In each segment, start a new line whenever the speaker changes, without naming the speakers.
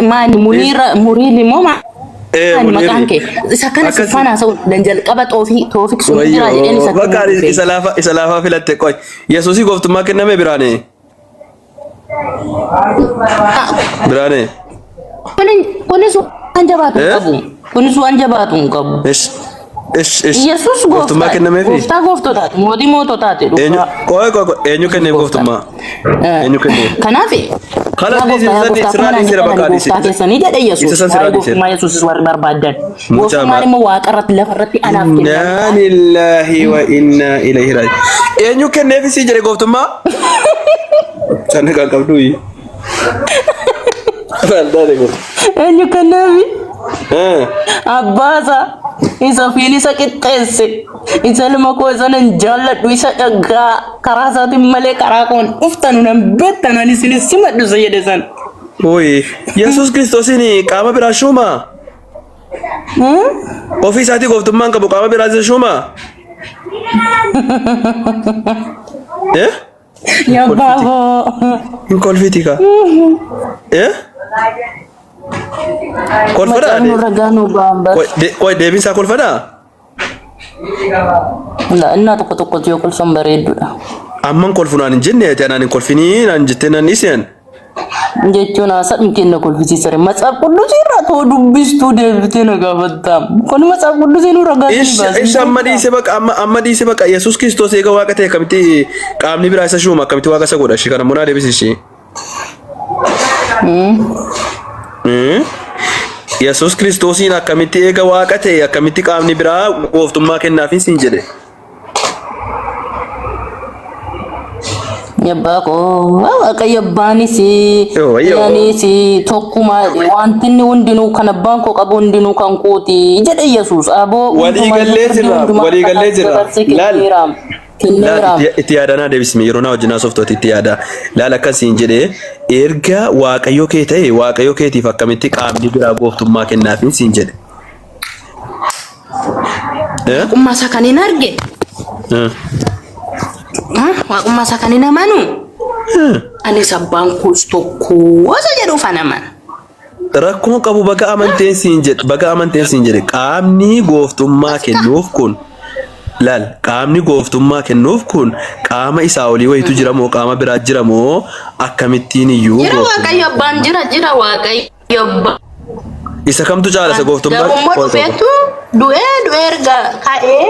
Maali Muniira Muriili moo
Ee
maali maqaan
Muniiri.
kee? Isa kana si
Akkas
faana haasa'u dan jalqaba xoofii toofik sun jira jedheen
wayyoo
isatti
bakka
himuu
isa
dhufee.
laafa isa laafaa filatte qoy. Yesuusii gooftummaa kenname biraane. Biraane.
Kunis waan jabaatu hin
Eh?
qabu. Kunis waan jabaatu hin qabu.
Ish ish ish
Yesuus
gooftummaa
gooftaadha.
kennameefi.
Gooftaa gooftotaati. Mootii moototaati
Eenyu
dhugaa.
qoy qoy qoy eenyu
Yesuus
kenneef
gooftaadha.
gooftummaa? Eenyu kenneef?
Kanaaf
Kala
yaa
dhiisi
gooftaa yaa
isa
gooftaa
sirraa
akkuma naan
dhiiseera
jettan
bakka
ani
dhiisi.
gooftaa keessanii jedhe
Isa
Yesuus.
san sirraa
Waa'ee
dhiiseera.
gooftummaa Yesuusis warri barbaaddan.
Mucaa
Gooftummaan
maal?
immoo waaqa irratti lafa irratti anaaf
Innaa
kennameera.
lillahi wa innaa ilayhi raaji'uun. Eenyu kenneef isii jedhe gooftummaa? Sana kan qabdu. Maal taate kun?
Eenyu kenneefi?
Eh.
Abbaasaa isa ofiin isa qixxeesse isa ilma koo isa nan jaalladhu isa dhagaa karaa isaatiin malee karaa koon dhuftanu nan beektanu ani isin simadhu isa jedhe san.
Oyi, Yesuus Kiristoosiin qaama biraa shuumaa? Ofii isaatii gooftummaan qabu qaama biraa isa shuumaa? Eh?
Yaa
Kolfiti.
baaboo.
Hin kolfiti ka. Eh? Kolfadhaa?
Macaafni ragaa nu ba'an bar.
Qoy deebiin isaa kolfadhaa?
La innaa tokko tokkotti yoo kolfan bareedduudha.
Amman kolfu naan hin jenne ati anaan hin kolfinii naan jettee naan dhiiseen.
Jechuun haasaa kenna kolfisiisare. Matsaaf qulqulluu irraa too dubbistuu deebitee na gaafatta. Kun matsaaf qulqulluu nu ragaa sini
Ish
baasii
ish amma dhiise baqa amma amma dhiise baqa Yesuus Kiristoos eega waaqa ta'e akkamitti qaamni biraa isa shuuma akkamitti waaqa isa godha ishii kana munaa deebisi ishii. Mm. Yesuus Kiristoosiin akkamitti eega waaqa ta'e akkamitti qaamni biraa gooftummaa kennaafin siin jedhe.
Yabbaa koo waaqayyo abbaanis
Yoo, yoo.
ilaanis tokkuma wanti inni hundinuu kan abbaan koo qabu hundinuu kan kooti jedhe Yesuus aboo
Walii
hundumaa
gallee
firdii
jirra,
hundumaa
walii
harka
gallee
isaatti
jirra.
dabarsee
Laal.
kenneera.
Laal
Kenneera.
itti yaadanaa deebisime yeroo naa wajjin haasoftooti itti yaada. Laal akkasiin jedhee erga waaqayyo kee ta'e waaqayyo keetiif akkamitti qaamni biraa gooftummaa kennaafin siin jedhe. Eh?
Waaqummaa isaa kan hin arge
Eh.
waaqummaa isaa kan hin amanu anis abbaan koos tokko isa jedhuuf an amana.
Rakkoon qabu baga amanteen siin jedhe baga amanteen siin jedhe qaamni gooftummaa kennuuf kun laal qaamni gooftummaa kennuuf kun qaama isaa olii wayitu jira moo qaama biraa jira moo akkamittiin iyyuu
Jira
gooftummaa
waaqayyo abbaan jira jira waaqayyo abbaan.
isa kamtu caala isa gooftummaa
Garuu immoo
qoy qoy qoy.
dhufeetu du'ee du'ee erga ka'ee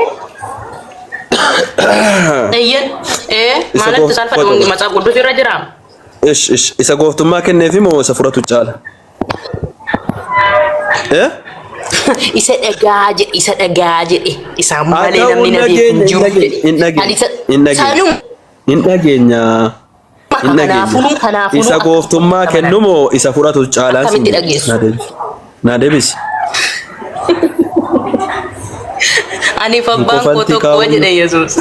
eeyyen ee
Isa
maalatti
goof qoy
saalfadhu
qoy qoy.
matsaaf qulqulluu irra jira.
Ish ish isa gooftummaa kenneefi moo isa fudhatu caala? Eh?
Isa dhagaa jedhe isa dhagaa jedhe isaan
Haa
malee
ta'u
namni
hin
na beeku hin
dhageenya hin
jiru
dhageenya
jedhe.
hin
Ani
dhageenya
isa
hin dhageenya
sanuma
hin dhageenya hin dhageenya
kanaafuu kanaafuu
isa gooftummaa
akkamitti
kennu moo isa fudhatu caalaan siin
akkamitti
jedhe
dhageessu?
naa deebisi naa deebisi
Aniif
hin
abbaan koo
kofalti
tokko
kaa'uun
jedhe Yesuus.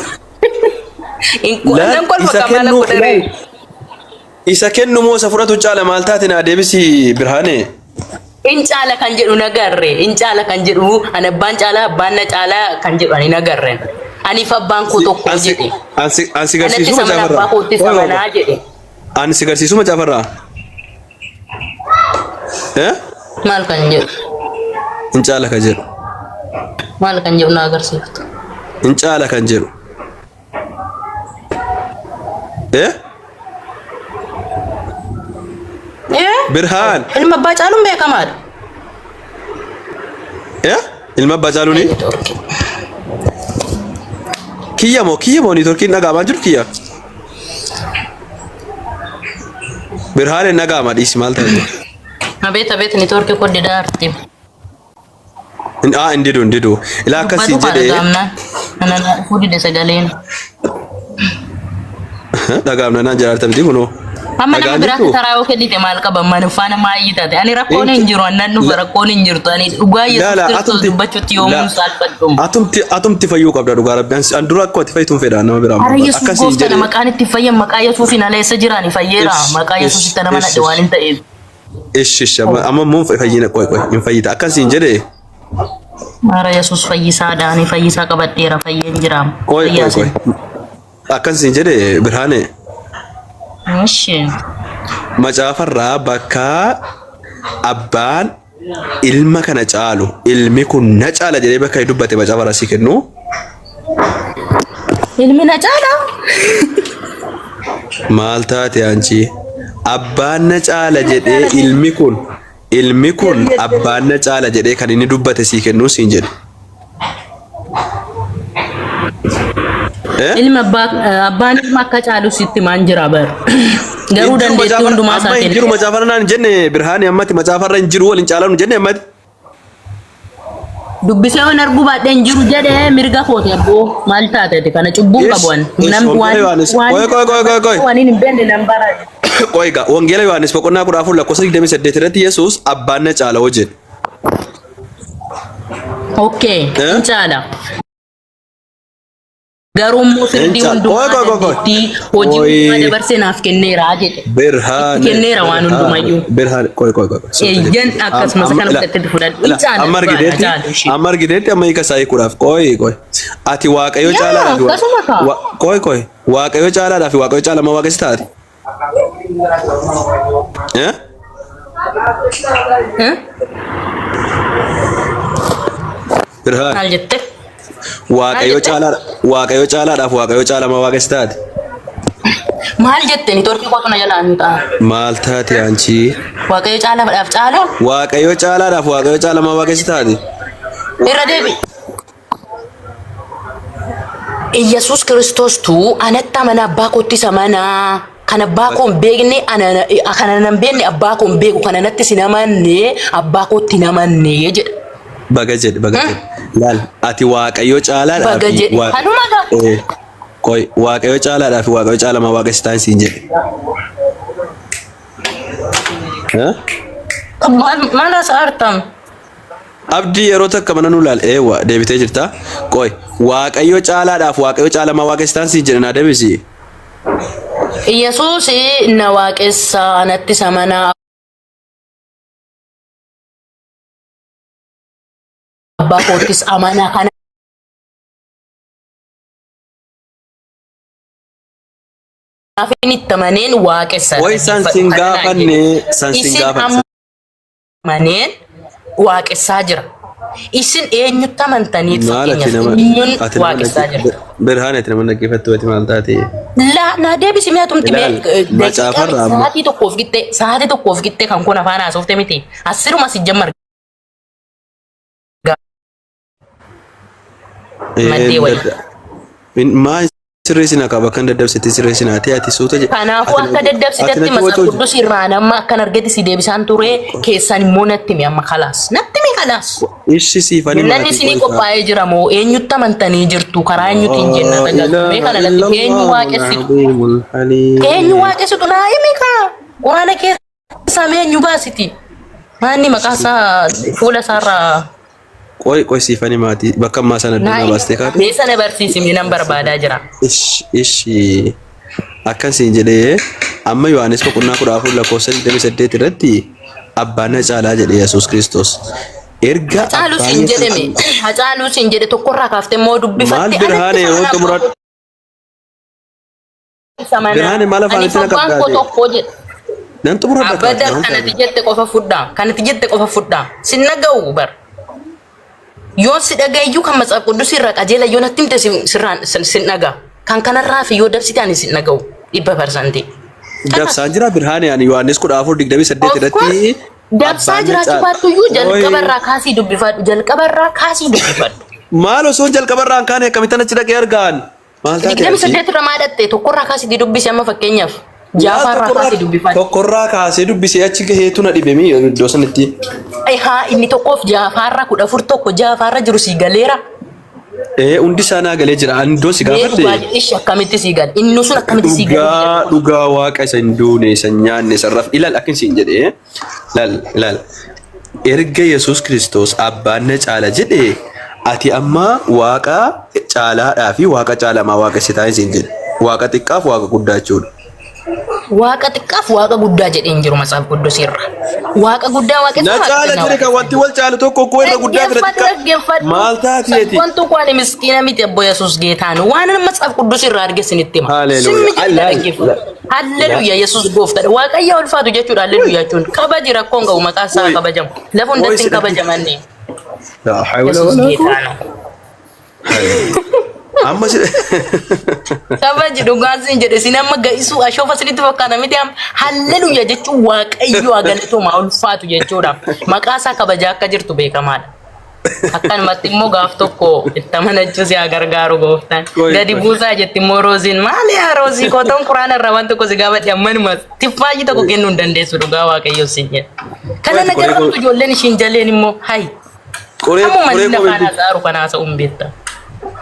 Hin
laal
nan kolfa
isa
qamala
kennu
godharee.
laal isa kennu moo isa fudhatu caala maal taate naa deebisi birhaane
In caala kan jedhu nagarre. In caala kan jedhu ani abbaan caalaa abbaan na caalaa kan jedhu ani nagarre. Aniif abbaan koo tokko
ansi
jedhe.
ansi ansi
Anatti
garsiisuu
samana
macaafarraa
abbaa kootti
qoy qoy qoy
samanaa jedhe.
ansi garsiisuu macaafarraa eh
Maal kan jedhu?
hin caala kan jedhu
Maal kan jedhu na agarsiiftu?
hin caala kan jedhu Eh?
Eh?
Birhaan.
Ilma abbaa caaluun beekamaadha.
Eh? Ilma abbaa caaluuni? Kiyya moo kiyya moo niitoorkiin dhaga'amaa jiru kiyya? Birhaan hin dhaga'ama dhiisi maal ta'e?
Abeet abeet niitoorkii koo didaa arti.
Aa hin didu hin didu. Ilaa akkas siin
Dubbatu
jedhee
dhagaamnaan. Nana dhufuu dide sagaleen.
dhagaamna naan jiraarta miti kunoo.
Amma nama
Dhagaan
biraatti
jirtu?
taraa yoo kennite maal qaba? Mana faana maayii taate. Ani rakkoon hin jiru. Annan dhufa rakkoon hin jirtu. Ani dhugaa Yesuus
Laala
Kiristoos
atumti
dubbachuutti
la
yoomuun saalfadhu.
atumti atumti fayyuu qabda dhugaa rabbi. An dura akka ati fayyituun fedha nama biraa
Ara
barbaada.
Yesuus
Akkasiin
gooftaadha
jedhee
maqaan itti fayyan maqaa Yesuusiin ala eessa jiraani fayyeera
ish
maqaa
ish
Yesuusitti nama
ish
nadhe waan
ish
hin ta'eef.
ish ish amma amma immoo fayyina qoy qoy hin fayyita. Akkasiin jedhee
Ara Yesuus fayyisaadha ani fayyisaa qabadheera fayyeen jira.
qoy qoy
Fayyaa
qoy
sin.
akkasiin jedhee Birhaane
Ishi.
macaafarraa bakka Abbaan ilma kana caalu ilmi kun na caala jedhee bakka inni dubbate macaafa irraa sii kennu.
Ilmi na caala.
Maal taate anchi? Abbaan na caala jedhee ilmi kun ilmi kun abbaan na caala jedhee kan inni dubbate sii kennuu siin jedhe. Eh?
Ilma abbaa abbaan ilma akka caalu sitti maan jira bar. Garuu
Hin jiru
dandeettii
macaafa
hundumaa
amma
isaa
hin jiru
kenneera.
macaafarra naan hin jenne Birhaani ammatti macaafarra hin jiru waliin caalaa nu jenne ammatti.
Dubbisee waan arguu baadhee hin jiru jedhee mirga kooti abboo maal taate ati kana cubbuun
Ish
qabu an.
ish
Nam
wangeela
waan
Yohaannis
waan
qoy qoy qoy qoy qoy
waan hin beekne nan bara.
qoy gaa wangeela Yohaannis boqonnaa 14 lakkoofsa 28 irratti Yesuus abbaan na caala hoo jedhe.
Okay,
Eh?
hin caala. Garuu immoo
Hin
firdii
caala. Qoy
hundumaa
qoy qoy qoy.
dandeettii hojii hundumaa
Qoy
dabarsee naaf kenneera jedhe. Itti
Birhaane
kenneera waan
Birhaane
hundumayyuu.
Birhaane qoy qoy qoy qoy suuta
Eeyyan
jedhi.
akkasumas
Amma
kana
ila
fudhattee fudhadhu. Hin
ila
caala
amma
dhugaadha
argiteetti
caalu ishee.
amma argiteetti amma hiika isaa hiikuudhaaf qoy qoy ati waaqayyo
Yaa
caalaadhaaf
akkasuma kaa.
qoy qoy waaqayyo caalaadhaaf waaqayyo caalama waaqessi taate. Eh?
Eh?
Birhaan.
Maal jette? Maal
Waaqayyo
jette?
caalaadha Waaqayyo caalaadhaaf Waaqayyo caalama waaqessi taate.
Maal jette? Niitoorkii kootu na jalaa hin ta'a.
Maal taate anchi?
Waaqayyo caalaadhaaf caala?
Waaqayyo caalaadhaaf Waaqayyo caalama waaqessi taate.
Irra deebi. Iyyasuus Kiristoostu anatti amana abbaa koottis amanaa. Kan abbaa koo hin beekne ana kan ana hin beekne abbaa koo hin beeku kan anatti sin amanne abbaa kootti hin amanne jedha.
Baga jedhe baga jedhe. Laal ati Waaqayyo caalaadhaa
Baga
fi
jedhe. Kanuma gaa.
Eh, qoy Waaqayyo caalaadhaa fi Waaqayyo caalamaa waaqessi ta'an siin jedhe. Eh?
Maal maal haasa'aa
Abdii yeroo takka mana nu laal eewwa deebitee jirta. Qoy Waaqayyo caalaadhaaf Waaqayyo caalamaa waaqessitaan siin jedhe naa deebisi.
Yesuus na waaqessa anattis amanaa abbaa koottis amanaa kanaaf inni itti amaneen waaqessa
Qoy san
dhaggeeffadhu
sin
kana naan jedhe.
gaafanne san sin
Isin
gaafanne.
amma amaneen waaqessaa jira. Isin eenyutti amantaniit
Maal ati
fakkeenyaaf
nama
eenyuun
ati nama
waaqessaa jirta?
Birhaan ati nama dhaggeeffattu ati maal taate?
Laa naa deebisi mi'a tumti mee
Ilaal
daqiiqaa
macaafarraa amma
sa'aatii tokkoof qixxee sa'aatii tokkoof qixxee kan kun afaan haasofte miti asiruma si jammar maddee wayii.
Maa sirreessina qaba kan daddabsite sirreessina ati ati suuta jedhe.
Kanaafuu akka daddabsitetti
natti
matsaaf
waca
quddus irraa nama akkan argate si deebisaan ture keessan immoo natti himi amma kalaas. Natti himi kalaas.
Ishsi siifani
Jennanni
maatii
isinii
qoy kaa.
qophaa'ee jira moo eenyutti amantanii jirtu karaa eenyutiin jennata galtu mee kana natti eenyu waaqessitu eenyu waaqessitu naa himi kaa quraana keessaa mee eenyu baasiti maanni maqaa isaa fuula isaarraa
Qoy qoy siifani maatii bakka ammaa sana
naa
addunyaa
himi
baastee kaate.
mee sana barsiisi mee nan barbaadaa jira.
Ish ish akkan siin jedhee amma Yohaannis boqonnaa 14 lakkoofsa 28 irratti abbaan na caalaa jedhe Yesuus Kiristoos. Erga
Hacaaluu
abbaan
siin
Yesuus
jedheme Hacaaluu siin jedhe tokkorraa kaaftee immoo
maal
dubbifatte
Birhaane
anatti
yeroo
faana
xumuran
samana
Birhaane maal
ani
afaanitti na
abbaan koo
qabdaate
tokko jedhe.
nan xumuradha kaa
Abadan
maal
kanati
taate
jette qofa fudhaa kanati jette qofa fudhaa sin dhaga'u bar yoon si dhaga'iyyuu kan matsaaf quddus irraa qajeela yoo natti himte sirraan sin dhaga kan kanarraa fi yoo dabsite ani sin dhaga'u 100%. Kanaaf
Dabsaan jira Birhaane ani Yohaannis 14 28
of course
irratti
dabsaa
abbaan na
jiraachuu
caala.
baattuyyuu
Qoy
jalqaba irraa kaasii dubbifadhu jalqaba irraa kaasii dubbifadhu.
maal osoo jalqaba irraa hin kaane akkamittan achi dhaqee argaan maal taate
Digdami
ati?
saddeet irra maa dhatte tokkorraa kaasii dubbisi amma fakkeenyaaf
Maal
jaafaa irraa
tokkorraa
kaasii dubbifadhu.
tokkorraa kaasee dubbisee achi gaheetu na dhibemi iddoo sanatti.
Haa inni tokkoof jaafaarra 14 tokko jaafaarra jiru sii galeera.
Ee hundi isaa naa galee jira. Ani iddoo si
Mee
gaafadhe
dhugaa jedhi akkamitti sii gale inni sun akkamitti sii galee
dhugaa
jedhu.
dhugaa waaqa isa hin duune isa hin nyaanne isa raf ilaal akkin siin jedhee laal ilaal erga Yesuus Kiristoos abbaan na caala jedhe ati amma waaqa caalaadhaa fi waaqa caalamaa waaqessitaa siin jedhe waaqa xiqqaaf waaqa guddaa jechuudha.
Waaqa xiqqaaf waaqa guddaa jedhee hin jiru matsaaf quddus irra. Waaqa guddaa waaqessa
Na
waaqa
caala
xinnaa
jedhe kan
waaqessa.
wanti wal caalu tokko koo irra guddaa bira
Dhaggeeffadhu
xiqqaa.
dhaggeeffadhu.
Maal taateeti?
Wantu koo ani miskiina miti abbo Yesuus geetaanu. Waan nama matsaaf quddus irraa arge isinitti hima.
Haleluuyaa.
Simmi jedhi
Allaah.
dhaggeeffadhu. Halleluuyaa Yesuus gooftaadha. Waaqayyo ulfaatu jechuudha halleluuyaa jechuun. Kabaji rakkoon qabu maqaa isaa
Oi.
kabajamu. Lafa
Oi,
hundatti hin
si
kabajamanne.
Laa hawla
Yesuus
walaa quwwata.
geetaanu.
Amma si
Kabaji dhugaan siin jedhe isin amma ga'isuu ashoofa isinitti fakkaata miti amma halleluuyaa jechuun waaqayyo haa galatoomaa ulfaatu jechuudha. Maqaa isaa kabajaa akka jirtu beekamaadha. Akkanumatti immoo gaaf tokko itti amanachuu si haa gargaaru gooftaan.
Qoy,
Gadi
qoy.
buusaa jetti immoo rooziin maali yaa roozii kootoon quraana irraa waan tokko si gaafadhe ammanuma tiffaayyi tokko kennuu hin dandeessu dhugaa waaqayyo siin jedha. Kana na
Qoy, qoy.
garramtu ijoolleen ishiin jaleen immoo hayi.
Qoree
Ammuma
qoree
inni lafaan
koomentii
haasa'aaru kana haasa'uu hin beekta.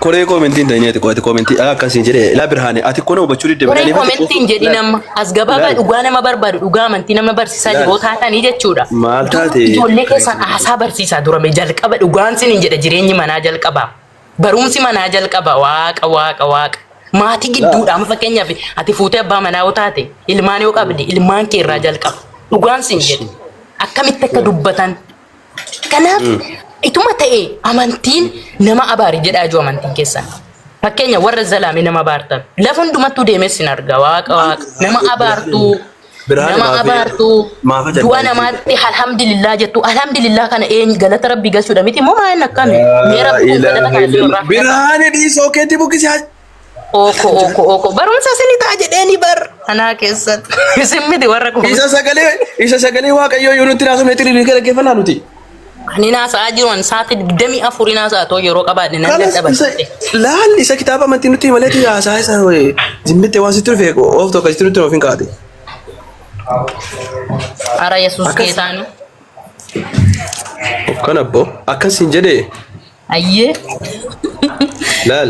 qoree koomentii hin ta'in ati qo'ate koomentii akkasiin jedhe laa birhaane ati kona hubachuu didde
Qoree koomentii hin jedhin amma as gabaabaa
Laal.
dhugaa nama barbaadu dhugaa amantii nama barsiisaa
Laal.
jiru taatanii jechuudha.
Maal taate?
Ijoollee keessan haasaa barsiisaa durame jalqaba dhugaan sin hin jedhe jireenyi manaa jalqaba. Barumsi manaa jalqaba waaqa waaqa waaqa. Maatii gidduudha amma fakkeenyaaf ati fuutee abbaa manaa yoo taate ilmaan yoo qabde ilmaan kee irraa jalqaba. Dhugaan sin jedhe akkamitti akka dubbatan Kanaaf ituma ta'e amantiin nama abaari jedhaa jiru amantiin keessan. Fakkeenya warra zalaamii nama abaartan. Lafa hundumattuu deemee sin arga waaqa waaqa. Nama abaartuu.
Birhaane
Nama
maaf-
abaartuu.
maaf ajandaa
Du'a
jechuudha?
namaatti alhamdulillah jettu. Alhamdulillah kana eenyu galata rabbii galchuudha miti moo maal akkami? Mee rabbi kun galata kana sin irraa fudhata.
Birhaane dhiisoo keetti buqqisee
Ooko ooko ooko barumsa isin ta'a jedheeni bar anaa keessatti. Isin miti warra kun.
Isa sagalee waaqayyoo yoo nutti naasofne xiriirii gara geeffannaa nuti.
Ani naasa'aa jiru ani sa'aatii 24 naasa'aa too yeroo qabaadhe nan
Kalas
dadhaba.
isa laal isa kitaaba amantii nutti malee haasaa isa zimmitte waan sitti dhufe of tokko sitti nutti of hin kaate.
Ara Yesuus
Akkas-
geetaanu.
Kan abbo akkas hin jedhee
Ayyee.
Laal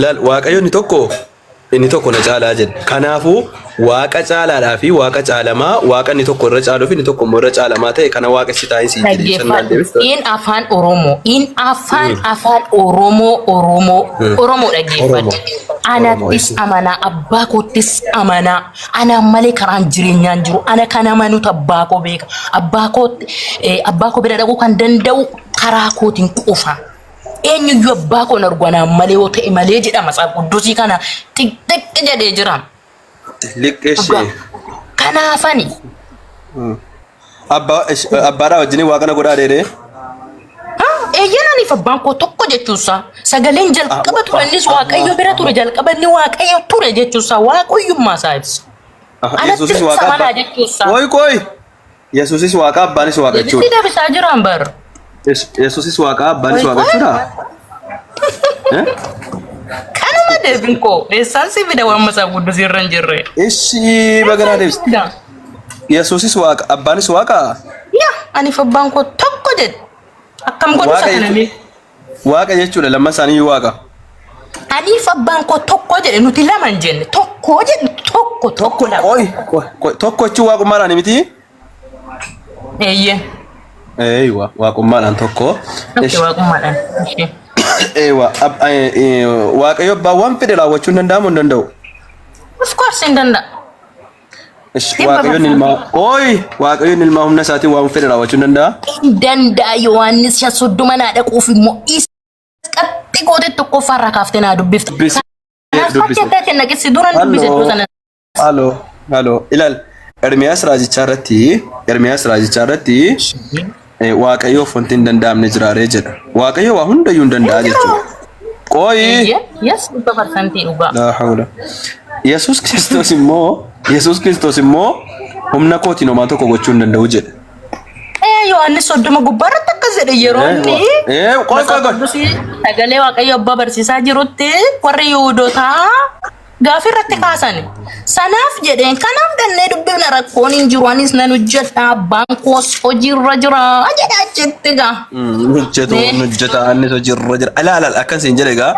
laal waaqayyo inni tokko na caalaa jedhe. Kanaafuu waaqa caalaadhaa fi waaqa caalamaa waaqa inni tokko irra caaluu fi inni tokko immoo irra caalamaa ta'e kana waaqessitaa hin siin jedhe. Sannaan
Dhaggeeffadhu.
deebista.
In afaan Oromoo. In afaan afaan Oromoo Oromoo Oromoo dhaggeeffadhu.
Oromoo.
Anattis
Oromoo,
amanaa abbaa koottis amanaa. Anaan malee karaan jireenyaan jiru. Ana kan amanutu abbaa koo beeka. Abbaa kootti abbaa koo bira dhaquu kan danda'u karaa kootiin qofa. Eenyuyyuu abbaa koo hin argu anaan malee yoo ta'e malee jedha matsaaf quddusii kana xixiqqi jedhee jira.
Liqqeeshee.
Kanaafani
Abbaa abbaadhaa wajjin waaqa na godhaa dheeree.
Eeyyeen aniif abbaan koo tokko jechuusaa sagaleen jalqaba ture innis waaqayyo bira ture jalqaba inni waaqayyo ture jechuusaa waaqayyummaa isaa ibsa. Anatti
Yesuusis waaqa
amanaa
abbaa.
jechuusaa.
Qoy qoy. Yesuusis waaqa abbaanis waaqa
Deebisii
jechuudha.
deebisaa jiraan bar.
Yesuusis waaqa abbaanis
Qoy
waaqa
qoy.
jechuudha. Eh?
Kanuma deebiin koo eessaan si fida waan masaa guddisii irra hin jirre.
Ishi baganaa deebis. Yesuusis waaqa abbaanis waaqa.
Yaa aniif abbaan koo tokko jedhe. Akkam godhu isa
Waaqa
kana mee?
Waaqa jechuudha lamman isaanii waaqa.
Aniif abbaan koo tokko jedhe nuti lama hin jenne tokko jedhe tokko tokko lama.
Qoy qoy qoy tokko jechuun waaqummaadhaan miti.
Eeyyee.
Eeywa waaqummaadhaan tokko.
Tokko waaqummaadhaan. Ishee.
Eeywa waaqayyo abbaan waan fedhe raawwachuu hin danda'amu hin danda'u.
Of course hin danda'a.
Ish, Waaqayyoon ilmaa qoy waaqayyoon ilmaa humna isaatiin waan fedhe raawwachuu hin danda'a.
Hin danda'a Yohaannis 5:30 naa dhaquuf immoo isa qaxxi gootee tokkoffaarraa kaaftee naa dubbifta.
Dubbisi.
Kanaaf
Dubbisi.
fakkii akka naqissi duran dubbise iddoo sana.
Halo, halo. Ilaal, Ermiyaas raajichaa irratti Waaqayyoof wanti hin danda'amne jiraaree jedha. Waaqayyo waa hundayyuu hin danda'a jechuudha. Qoyi.
Yes, 100% dhugaa.
Laa hawla. Yesuus Kiristoos immoo humna kootiin homaa tokko gochuu hin danda'u jedhe.
Yohaannis 30 gubbaarratti akkas jedhe yeroo inni
Qoy qoy qoy.
Qudusii sagalee Waaqayyo abbaa barsiisaa jirutti warri Yihuudootaa gaafii irratti kaasan. Sanaaf jedheen kanaaf dhannee dubbifna rakkoon hin jiru anis nan hojjedha abbaan koos hojiirra jira jedha achitti gaa.
Hojjetu hojjeta innis hojiirra jira. Ilaal akkas hin jedhe gaa.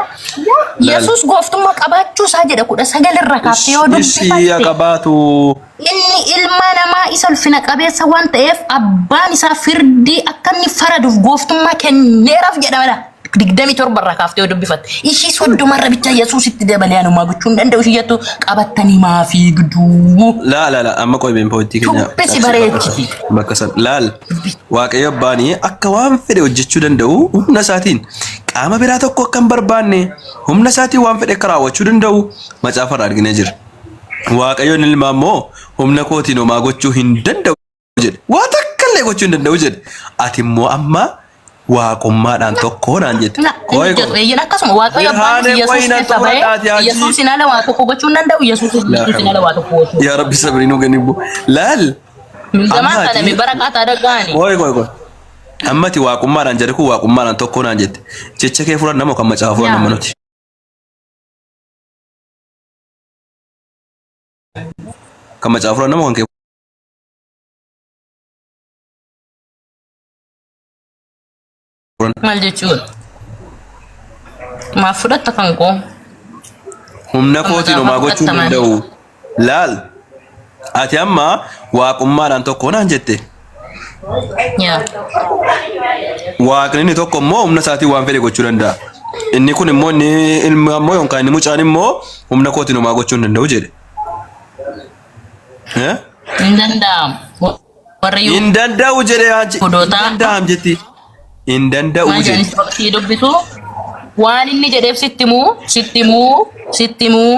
Yesuus gooftummaa qabaachuu isaa jedha 19 irra kaaftee yoo
Ishii
dubbifatte.
qabaatu.
Inni ilma namaa isa ulfina qabeessa waan ta'eef abbaan isaa firdii akka inni faraduuf gooftummaa kenneeraaf jedha. 27 irraa kaaftee yoo dubbifatte ishii 30 irra bichaa Yesuusitti dabalee anumaa gochuu hin danda'u ishii jettu qabattanii maa fiigduu.
Laa laa laa amma qoy been pointii keenya
Dubbisi bareechiti.
bakka san laal Waaqayyo abbaanii akka waan fedhe hojjechuu danda'u humna isaatiin qaama biraa tokko akka hin barbaanne humna isaatiin waan fedhe akka raawwachuu danda'u macaafa irraa arginee jira. Waaqayyoon ilmaa immoo humna kootiin homaa gochuu hin danda'u jedhe. Waa takka illee gochuu hin danda'u jedhe. Ati immoo amma waaqummaadhaan tokko naan jette.
Na, hin
Qoy
hojjetu.
qoy.
Eeyyan akkasuma Waaqayyo abbaanis
Birhaanee
Yesuus
qoy nan
keessa
xumura
ba'ee
dhaati haajii.
Yesuusin ala waa tokko gochuu hin danda'u Yesuusis
Laa
Yesuusin ala waa tokko gochuu hin
Yaa Rabbi sabrii nuu kenni. Laal
Milgamaa
amma
kana
ati
mi barakaataa dhaga'ani.
qoy qoy qoy. Amma ati waaqummaadhaan jedhe kun waaqummaadhaan tokko naan jette. Jecha kee fudhanna moo kan macaafa fudhanna
Yaa.
amma nuti? Kan macaafa fudhanna moo kan kee fudhanna?
Maal jechuudha? Maaf fudhatta kan koo?
Humna
Kan
kootiin
macaafa
homaa gochuu hin
fudhatta maal?
danda'u. Laal ati amma waaqummaadhaan tokko naan jette.
Yaa.
Waaqni inni tokko immoo humna isaatiin waan fedhe gochuu danda'a. Inni kun immoo inni ilmi ammoo yookaan inni mucaan immoo humna kootiin homaa gochuu hin danda'u jedhe. Eh?
Hin danda'amu. Warra
Hin danda'u jedhe haaji. Hin
Yihudootaa
danda'am jetti. Hin danda'u
maal
jedhe.
jedhanii sii dubbisu waan inni jedheef sitti himuu sitti himuu sitti himuu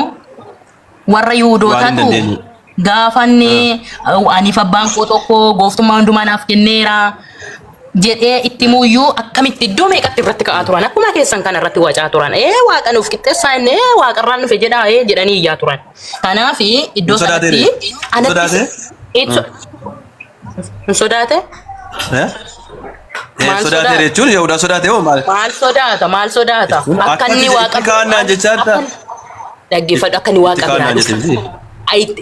warra
Waan hin
Yihudootaatu
dandeenye.
gaafa inni aniif abbaan koo tokko gooftummaa hundumaa naaf kenneera jedhee itti himuuyyuu akkamitti iddoo meeqatti irratti ka'aa turan akkuma keessan kana irratti wacaa turan ee waaqa nuuf qixxeessaa inni ee waaqarraan dhufe jedhaa ee jedhanii iyyaa turan. Kanaaf iddoo
Hin sodaatee
sanatti
ree? Hin
anatti
sodaatee?
hin sodaate
Eh? Eh,
maal
sodaatee
sodaata
jechuun Yihudaa sodaatee hoo maal?
maal sodaata maal sodaata
Jechuun
akka
akka
inni
ati
waaqa
itti kaa'annaan jechaa
akka
jirta.
dhaggeeffadhu akka inni
Itti
waaqa biraa
kaa'annaan
dhufe.
jette miti.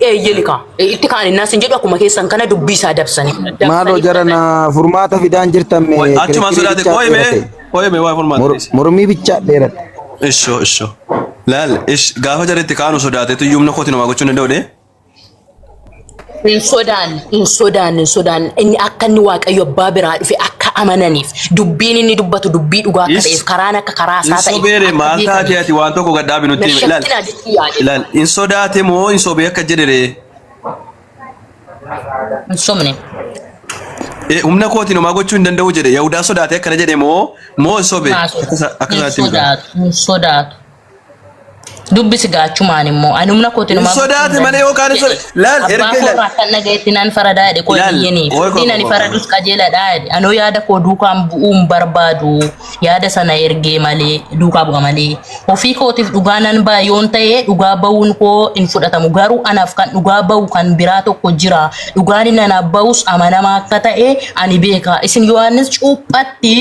Eeyyeli kaa itti kaa'annaan sin jedhu akkuma keessan kana dubbii isaa dabsanii
Maaloo
dabsanii
jara
fudhatan.
na furmaata fidaan jirtan mee
Qoy achumaan
kirikkirii
sodaate
bichaa
qoy mee
dheerate.
qoy mee waa'ee furmaata dhiisi.
Mormii bichaa dheerate.
Ishoo ishoo. Laal ish gaafa jara itti kaanu sodaateetu iyyuu humna kootiin homaa gochuu hin danda'u dee.
Hin sodaanne, hin sodaanne, hin sodaanne. Inni akka inni Waaqayyo abbaa biraa dhufe akka amananiif dubbiin inni dubbatu dubbii dhugaa akka
Is
ta'eef karaan akka karaa
hin
isaa ta'e
sobeere
akka
maal taate
beekaniif.
ati waan tokko gad dhaabi nutti
Na
himi. Laal
shakkinaa jechuu yaade.
laal hin sodaate moo hin sobee akka jedhe ree.
Hin sobne.
Eh, humna kootiin homaa gochuu hin danda'u jedhe Yahudaa sodaate akkana jedhe moo moo hin sobe
Haa
akka
sodaatu.
akka
Hin
isaatti himi.
sodaatu, hin sodaatu. Dubbisi gaachumaan immoo ani humna kootiin
Hin
homaa gochuu hin
sodaate malee
danda'u
yookaan hin
jedhe.
sodaate. Laal
Abbaa
erga
koo
ilaal
irraa akkan dhaga'etti nan faradaa jedhe koo
ilaal
iyyanii.
qoy qoy
Firdiin
qoy
ani
qoy.
faradus qajeeladha jedhe. Anoo yaada koo duukaan bu'uu hin barbaadu. Yaada sana ergee malee duukaa bu'a malee. Ofii kootiif dhugaa nan ba'a yoon ta'e dhugaa ba'uun koo hin fudhatamu. Garuu anaaf kan dhugaa ba'u kan biraa tokko jira. Dhugaan inni anaaf ba'us amanamaa akka ta'e ani beeka. Isin Yohaannis cuuphatti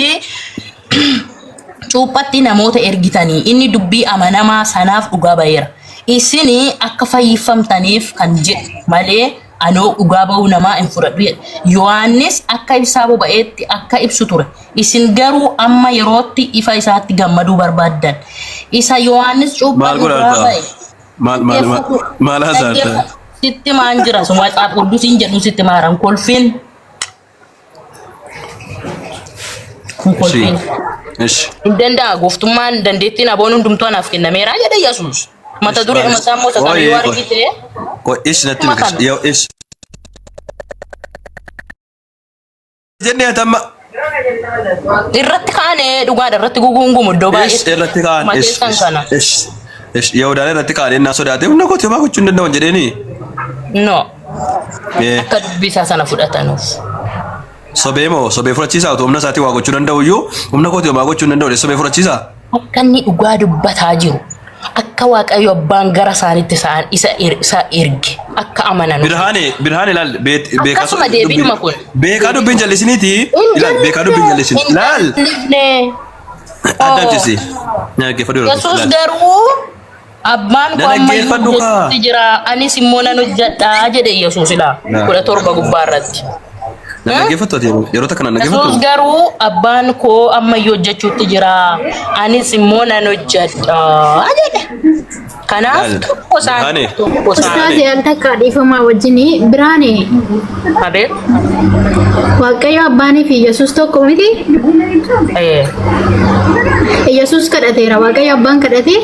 cuuphatti namoota ergitanii inni dubbii amanamaa sanaaf dhugaa ba'eera. Isin akka fayyifamtaniif kan jedhu malee anoo dhugaa ba'uu namaa hin fudhadhu jedhe. Yohaannis akka ibsaa boba'eetti akka ibsu ture. Isin garuu amma yerootti ifa isaatti gammaduu barbaaddan. Isa Yohaannis cuuphaa
Maal godha
dhugaa
artaa?
ba'e.
Maal maal maal
Dhaggeeffatu.
maal haasa'arta?
Dhaggeeffatu. Sitti maan jira sun Matsaaf Quddusiin jedhu sitti maaran kolfiin. Kun
Ishi
kolfiin.
ishi
Hin danda'a gooftummaan dandeettiin aboon hundumtuu anaaf kennameera jedhe Yesuus. Mata
ishi
duree
maal
isaa immoo isa kana
qoy
yoo
qoy
argite
qoy ishi natti
dhuma
miti
kana.
yoo ishi jennee ati amma
Irratti kaane dhugaadha irratti gugungumu iddoo
ish
baay'eetti.
irratti kaan
Dhuma
ish
keessan
ish
kana.
ish ish Yahudaan irratti kaan ennaa sodaate humna kooti homaa gochuu hin danda'u jedheeni.
No.
Eh.
Akka dubbii isaa sana fudhatanuuf.
Sobee moo sobee fudhachiisaa otoo humna isaatii waa gochuu danda'u iyyuu humna kootii homaa gochuu hin danda'u sobee fudhachiisaa.
Akka inni dhugaa dubbataa jiru akka Waaqayyo abbaan gara isaaniitti isaan isa er- isa erge akka amanan.
Birhaane Birhaane ilaal beekaa
Akkasuma deebiidhuma kun.
beekaa dubbiin jallisiniiti
Hin
ilaal beekaa dubbiin
jallisne.
jallisin
Hin
laal
jallisne.
adda hojjesi dhaggeeffadhu yeroo tokko
Yesuus
laal.
garuu abbaan
Na
koo ammayyuu
dhaggeeffadhu kaa.
hojjechuutti jira anis immoo nan hojjedha jedhe Yesuus ilaa
Na.
17 gubbaa irratti.
Na dhaggeeffattu ati yeroo yeroo takka na
Yesuus
dhaggeeffattu.
garuu abbaan koo ammayyuu hojjechuutti jira anis immoo nan hojjedha jedhe. Kanaaf
Laal.
tokko isaan
Birhaane.
tokko isaan
Ustaazi al takka dhiifamaa wajjini biraane
abeet.
Waaqayyo abbaanii fi Yesuus tokko miti.
Eh.
Yesuus kadhateera. Waaqayyo abbaan kadhatee.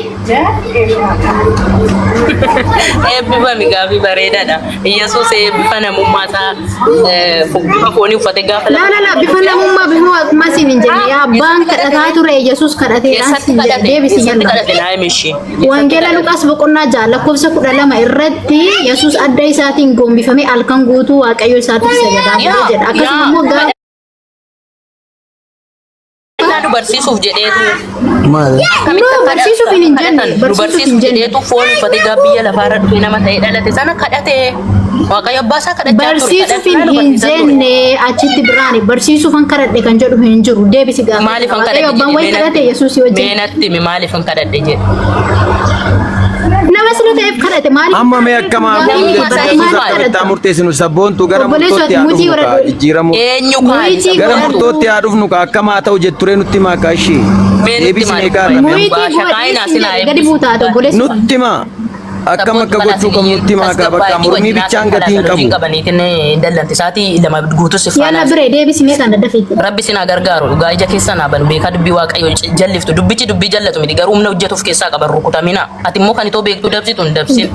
Eebbifami gaafii bareedaadha. Yesuus bifa namummaa isaa bifa foonii uffatee gaafa
Laa laa laa bifa namummaa bifa waaqummaa siin hin jenne. Yaa abbaan kadhataa ture Yesuus kadhateeraan
Eessatti
siin jedhe.
kadhate?
Deebisi
Eessatti
yalla.
kadhate naa himi ishee.
Wangeela Luqaas boqonnaa 6 lakkoofsa 12 irratti Yesuus adda isaatiin gombifamee halkan guutuu Waaqayyo isaatiif sagadaa ture
Yaa
jedha. Akkasuma
yaa
immoo gaafa
kadhannaa nu barsiisuuf jedheetu
Maal?
akkamitti
No,
akka
barsiisuuf hin jenne.
kadhatan nu
Barsiisuuf hin
barsiisuuf
jenne.
jedheetu foon uffatee gaafa biyya lafaarra dhufee nama ta'ee dhalate sana kadhate Waaqayyo abbaa isaa kadhachaa ture
Barsiisuuf
kadhannaa nu
hin
barsiisaa ture.
jenne achitti biraani barsiisuufan kadhadhe kan jedhu hin jiru. Deebisi gaafa.
Maaliifan
Waaqayyo
kadhadhe
abbaan
jedhe
wayi kadhate Yesuus wajjin.
mee natti himi maaliifan kadhadhe jedhe.
Nama sila ta'eef kadhate maaliif?
Amma mee akkamaa
Gaaffii
goonu
maaliif
jettan
maaliif
akkamitti
kadhata?
murteessinu sabboontu gara
Obboleessoo
murtootti
ati
haa
mutii
dhufnu kaa
godhadhu.
jijjiiramu.
Eenyu kaani
Muyitii
Gara
godhadhu.
murtootti haa dhufnu kaa akkamaa ta'u jetturee nutti himaa kaa ishii.
Mee nutti
Deebisnee
himaa
kaa
dhufa.
Muyitii
Shakaayinaa
godhii
sinaa
gadi
eebbisu.
buutaate obboleessoo.
Nutti himaa akkam akka gochuu qabnu nutti himaa kaa bakka mormii bichaan gatii hin qabu.
Qabaniitiin dallanti isaatii lama guutus
Yalla
faana.
biree deebisi mee kana dafeeti.
Rabbi sinaa gargaaru dhugaa ija keessaa naa banu beekaa dubbii waaqayyo jalliftu dubbichi dubbii jallatu miti garuu humna hojjetuuf keessaa qaban rukutamina ati immoo kan itoo beektuu dabsitu hin dabsin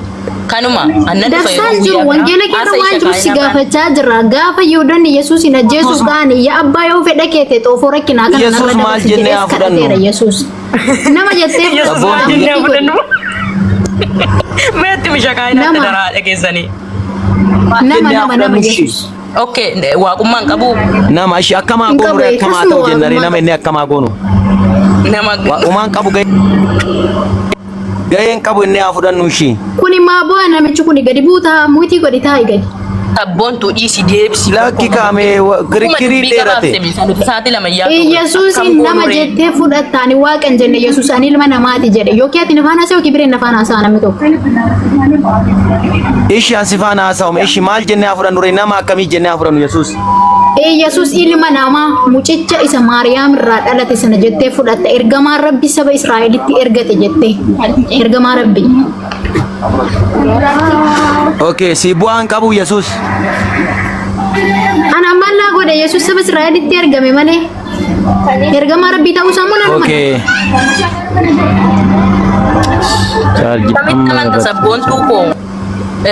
kanuma annan dhufa yeroo
Dabsaan jiru
guyyaa biraa
wangeela keessa
haasa
waan
isha
jiru si
kaayinaa baana.
gaafachaa jira. Gaafa Yihudoonni Yesuusin ajjeesuuf ka'an yaa abbaa yoo fedha kee ta'e xoofoo rakkinaa kana
Yesuus
narra
maal
dabarsi
jennee
jedhees
haa fudhannu?
kadhateera Yesuus. Nama jettee
Yesuus maal
fudhatta.
jennee haa fudhannu? Meetti misha kaayinaatti
Nama.
daraa dhageessanii.
Nama
Jennee haa
nama nama
fudhannu ishii.
Yesuus.
Okay, waaqummaan qabu
Nama ishii akkamaa
Hin
goonu
qabu,
ree akkamaa
akkasuma
ta'u jennaree
waaqummaa
nama inni akkamaa goonu.
nama
Waaqummaan qabu gaheen qabu inni haa fudhannu ishii.
Kuni maa bu'aa namichi kuni gadi buutaa muitii godhi taa'i gadi.
Sabboontuu dhiisi deebisi.
Lakki kaamee kirikkirii dheerate.
Sa'aatii lama yaa
Yesuusin nama jettee fudhatta ani waaqa hin jenne Yesuus ani ilma namaati jedhe yookiin ati na faana haasa'u yookiin bireen na faana haasa'a namni tokko.
Ishi an si faana haasa'ume ishi maal jennee haa fudhannu ree nama akkamii jennee haa fudhannu Yesuus.
Yesuus ilma namaa mucicha isa Maariyaam irraa dhalate sana jettee fudhatta ergamaan Rabbi saba Israa'elitti ergate jettee ergamaa Rabbi.
Okay, si bu'aan qabu Yesuus.
Ana maal naa godhe Yesuus saba Israa'elitti ergame malee ergamaa Rabbii ta'uu isaa moo nan amana?
Okay. Chaarjii
Kamitti amanta sabboontuu koo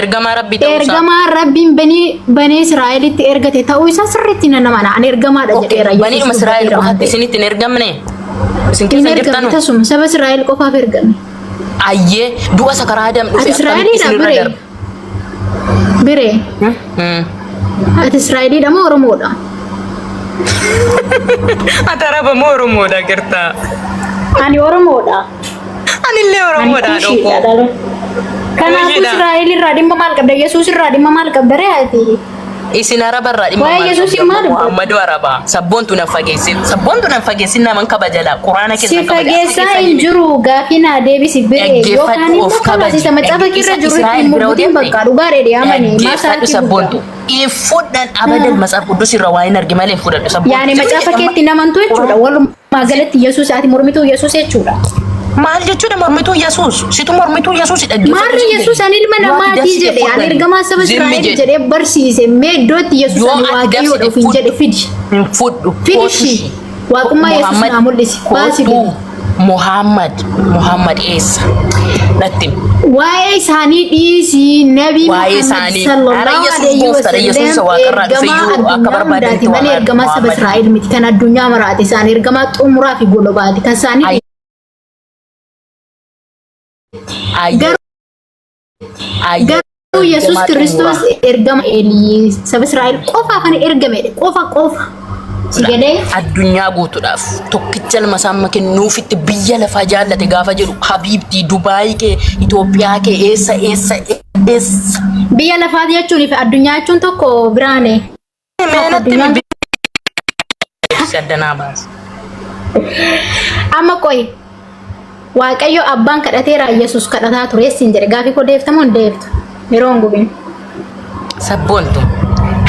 ergamaa rabbii ta'uu isaa.
Ergamaa Rabbiin banii banii Israa'elitti ergate ta'uu isaa sirriitti nan amana. Ani ergamaadha jedheera. Yesuus
Baniidhuma Israa'el
dubbateera waan
qofaatti
ta'eef.
isinitti hin ergamne. Isin
Hin
keessa hin
ergamne
jirtanu.
tasuma saba Israa'el qofaaf ergame.
Ayyee du'a isa karaa Adam dhufe
Ati
akkamitti
Israa'eliidha
isinirra
biree?
darba?
Biree. Ati Israa'eliidha moo Oromoodha?
Ati Araba moo Oromoodha girtaa?
Ani Oromoodha.
Anillee
Ani
Oromoodha
Kushiidha
dhokoo.
dhala. Kanaafuu
Kushiidha.
Israa'el irraa dhimma maal qabda? Yesuus irraa dhimma maal qabda ree ati?
Isin Araba irraa dhimma
Waa'ee
maal
Yesuusii
qabda?
maal dubbata?
Muhammadu Araba. Sabboontu nan fageessin. Sabboontu nan fageessin naman kabaja laa. Quraana
Si
keessan kabaja. Akka
fageessaa
keessan
hin jiru gaafii naa deebisi biree
Dhaggeeffadhu
yookaan immoo
of
kanas
kabaji.
isa macaafa
Isa
kirra jiru
Israa'el
ittiin
bira
muggutiin
odeesse.
bakka dhugaa dheedhee amani maa
Dhaggeeffadhu
sa'aatii guddaa.
sabboontu. Hin fudhan abadan matsaaf quddus irra waa hin arge malee hin fudhadhu sabboontu.
Yaani macaafa keetti hin amantu jechuudha. Walumaa galatti Yesuus ati mormituu Yesuus jechuudha.
Maal jechuudha mormituu Yesuus? Situ mormituu Yesuus dhaggeeffadhu.
Maarri
siin
Yesuus
jedhe.
ani ilma
Yoo ati
namaatii
dabsite
jedhe ani
fudhani.
ergamaa saba
Zimmi
Israa'el
jedhe.
jedhee barsiise mee iddootti Yesuus
Yoo
ani
ati
waaqayyoodha
dabsite
ofiin jedhe
fudhu.
fidi.
Hin fudhu.
Fidi
Kootu
ishii.
ishii.
Waaqummaa Yesuus
Muhammad
naa mul'isi. Baasi
kootu
gadi.
Muhammad Muhammad eessa? Natti himi.
Waa'ee isaanii dhiisii Nabii
Waa'ee
Muhammad
isaanii. Ara
sallallahu
Yesuus
alaihi
gooftaadha. Yesuus isa
wasallam
waaqarraa dhufe
ergamaa
iyyuu akka
addunyaa hundaati
barbaadanitti
malee
waamaa
ergamaa saba
Muhammad.
Israa'el miti kan addunyaa maraati isaan ergamaa xumuraa fi golobaati kan isaanii
Ayyee.
garuu
Ayyee.
garuu Yesuus
Ergamaa
Kiristoos
xumuraa.
ergama Eelii saba Israa'el qofaaf kan ergamedha qofa qofa si galee
Addunyaa guutuudhaaf tokkicha ilma isaa amma kennuufitti biyya lafaa jaallate gaafa jedhu Habiibtii Dubaayii kee Itoophiyaa kee eessa eessa eessa.
biyya lafaati jechuun fi addunyaa jechuun tokko biraane
Mee natti
addunyaan
himi addanaa baasa.
Amma qoyi Waaqayyo abbaan kadhateera Yesuus kadhataa ture siin jedhe gaafii koo deebifta moo hin deebiftu? Yeroo hin gubin.
Sabboontu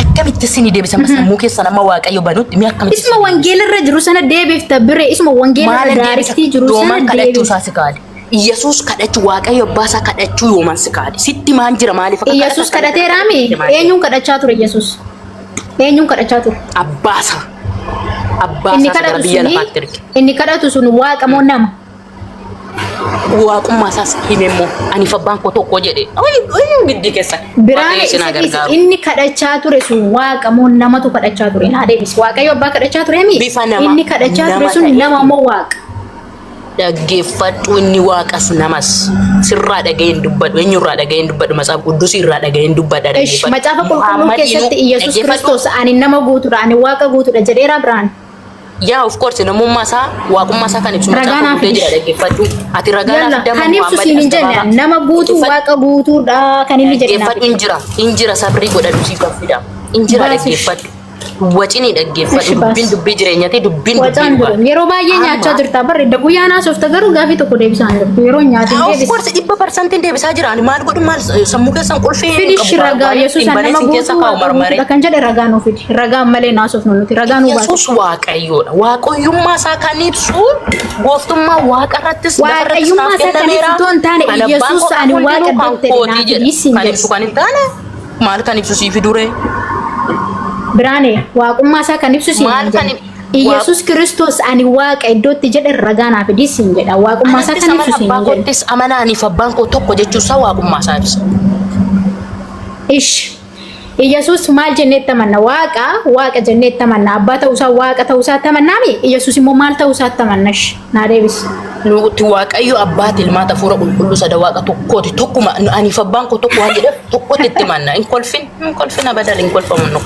akkamitti isinii deebisa amma sammuu keessan amma Waaqayyo banutti mee akkamitti
Isuma
isinii deebisa?
wangeela irra jiru sana deebifta bire isuma wangeela irra
Maalan deebisa?
daariktii jiru sana
Yooman kadhachuu
deebifta.
isaa si kaade. Yesuus kadhachuu Waaqayyo abbaa isaa kadhachuu yooman si kaade. Sitti maan jira maaliif akka
Yesuus
kadhata
kadhateeraami?
kadhata
Eenyuun kadhachaa ture Yesuus? Eenyuun kadhachaa ture?
Abbaasa. Abbaasaa
Inni
isa gara
kadhatu
biyya
suni
lafaatti erge.
inni kadhatu sun waaqa moo nama?
Waaqummaa isaas hime immoo aniif abbaan koo tokko jedhe. Giddii keessa.
Biraan
Waaqayyo isin haa
isa dhiisi.
gargaaru.
Inni kadhachaa ture sun waaqa moo namatu kadhachaa ture? Naa deebisi. Waaqayyo abbaa kadhachaa ture mii?
Bifa nama-
Inni kadhachaa ture
nama
sun
ta'ee.
nama moo waaqa?
Dhaggeeffadhu inni waaqas namas sirraa dhaga'een dubbadhu eenyurraa dhaga'een dubbadhu matsaaf quddusii irraa dhaga'een dubbadha
Ish,
dhaggeeffadhu.
Macaafa qulqulluu
Muhammadiinuu
keessatti Iyyasuus
dhaggeeffadhu.
Kiristoos ani nama guutuudha, ani waaqa guutuudha jedheera Biraan.
Yaa of course namummaa isaa waaqummaa isaa kan ibsu
Ragaa
macaafa
naaf
guutee
fidi.
jira dhaggeeffadhu. Ati ragaa naaf
Yalla,
fidama
kan ibsu
Muhammad
siin hin
as
jenne
gabaabaa.
nama guutuu
Dhaggeeffadhu.
waaqa guutuudha kan inni jedhe naaf
Dhaggeeffadhu hin jira hin jira sabrii godhadhu siif fida. Hin jira
Baasish.
dhaggeeffadhu. Wacinii dhaggeeffadhu.
Ishi baas.
Dubbiin dubbii jireenyaati dubbiin dubbii
Wacaan
dhugaa.
jiru. Yeroo baay'ee nyaachaa jirta barre guyyaa naasofta garuu gaafii tokko deebisaa hin jirtu. Yeroo nyaatin
Of
deebisi.
course 100%n deebisaa jira. Ani maal godhu maal sammuu keessan qulfii hin
Fidish
qabu.
ragaa
Waan
Yesuus
ittiin banee
nama
sin keessa
guutuu
kaa'u
waaqa
marmaree.
guutuudha kan jedhe ragaa nuu fidi. Ragaan malee naasofnu nuti. Ragaa nuu baasi.
Yesuus Waaqayyoodha. Waaqayyummaa isaa kan ibsu gooftummaa waaqa irrattis lafa irrattis
Waaqayyummaa
naaf
isaa kan
kennameera.
ibsu otoo hin taane
Kan abbaan
Yesuus
koo
ani
hundinuu
waaqa
kan
iddootti
kootii
naaf
jedha.
dhiisi hin
Kan
jedhu.
ibsu kan hin taane maal kan ibsu siif duree?
Biraane waaqummaa isaa kan ibsu siin
Maal
hin
kan
jedhu. Iyyasuus Kiristoos ani waaqa iddootti jedhe ragaa naaf fidi siin jedha. Waaqummaa isaa
Anattis
kan
amana
ibsu siin
abbaa
hin jedhu.
koottis amana aniif abbaan koo tokko jechuun isaa waaqummaa isaa ibsa.
Ish. Iyyasuus maal jenneetti amanna? Waaqa waaqa jenneetti amanna. Abbaa ta'uusaa waaqa ta'uusaatti amannaami? Iyyasuus immoo maal ta'uusaatti amanna? Ish. Naa deebisi.
Nuti Waaqayyo abbaati ilmaata hafuura qulqulluu sada waaqa tokkooti tokkuma aniif abbaan koo tokko waan jedheef tokkotti itti manna hin kolfin hin kolfin abadal hin kolfamu nu.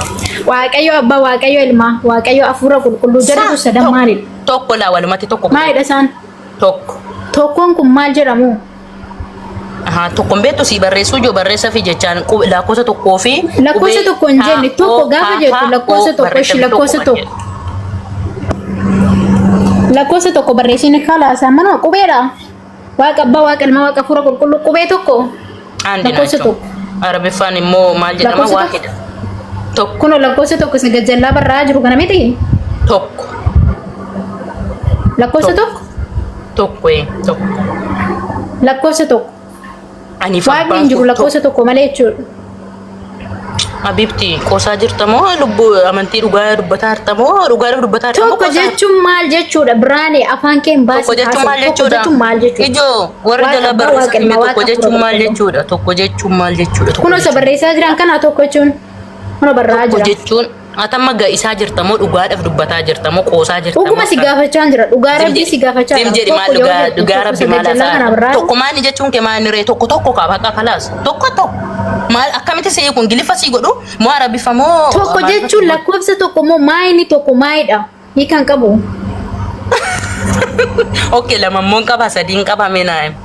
Waaqayyo abbaa, Waaqayyo ilmaa, Waaqayyo hafuura qulqulluu jedhu kun sadan maalidha?
Tokko laa walumatti tokko.
Maalidha isaan?
Tokko.
Tokkoon kun maal jedhamu?
Ahaa tokko hin beektu sii barreessuu jiru barreessa fi jechaan lakkoofsa tokkoo fi
Lakkoofsa
qubee
tokko hin
H,
jenne tokko
O,
gaafa
K,
jettu
K,
lakkoofsa
O
tokko
barreessa
ishi lakkoofsa
tokko
tokko. Lakkoofsa tokko barreessini kalaasa mana qubeedha. Waaqa abbaa, waaqa ilmaa, waaqa hafuura qulqulluu qubee tokko.
Andi
Lakkoofsa
naachoo.
tokko.
Arabiffaan immoo maal jedhama
Lakkoofsa tokko.
waahida. Tokko
Kunoo lakkoofsa tokko isa gajjallaa barraa'aa jiru kana miti.
tokko
Lakkoofsa
Tokko.
tokko.
Tokko ee tokko.
Lakkoofsa tokko.
Aniif
Waaqni
abbaan
hin jiru
koo
lakkoofsa
tokko.
tokko malee jechuudha.
Habibti qoosaa jirta moo lubbuu amantii dhugaa dubbataa jirta moo dhugaa dubbataa jirta moo
Tokko
qoosaa?
jechuun maal jechuudha? Biraane afaan kee hin
Tokko
baasi
jechuun
haasa'u.
maal
Tokko
jechuudha?
jechuun maal jechuudha?
Ijoo warri
Waaqa
jala
abbaa, waaqa
barreessan
ilmaa,
hime
waaqa
tokko jechuun
hafuura
maal
qulqulluu.
jechuudha? Tokko jechuun maal jechuudha? Tokko
Kunoo isa
jechuun.
barreessaa jiran kana tokko jechuun. Kunoo barraa'aa
Tokko
jira.
jechuun atamma ga'isaa jirta moo dhugaadhaaf dubbataa jirta moo qoosaa jirta moo
Dhuguma si
akkam?
gaafachaa jira. Dhugaa
Zim
rabbii
jedhi
si gaafachaa
zim
jira.
jedhi maal
Tokko yoo
dhugaa
jettu
dhugaa
tokko
rabbi
isa
maal
gajjallaa kana
haasa'aa
barraa'aa.
tokko maani jechuun kee maani ree tokko tokko qaba haqa kalaas tokko tokko maal akkamitti si kun gilifa si godhu moo arabiffa moo
Tokko
amaariffa si
jechuun
godhu
lakkoofsa tokko moo maayini tokko maayidha. Hiika hin qabu.
Okay lama immoo hin qaba sadii hin qaba mee naa himi.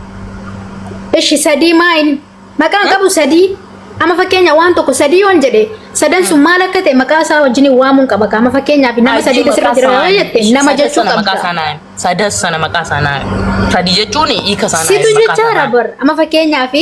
Ishi sadii maayin maqaan qabu sadii. Amma fakkeenya waan tokko sadii yoon jedhe sadan sun maal akka ta'e maqaa isaa wajjin waamuun qaba. Amma fakkeenyaaf nama
Ayyee
sadiitu sirra
maqaa
jira
isaa
yoo jette nama
sadan
jechuu
sana maqaa
qabda.
isaa naa himi. Sadan sana maqaa isaa naa himi. Sadii jechuun hiika isaa naa
Situ
himi maqaa isaa
jechaadha
naa himi.
bar. Amma fakkeenyaaf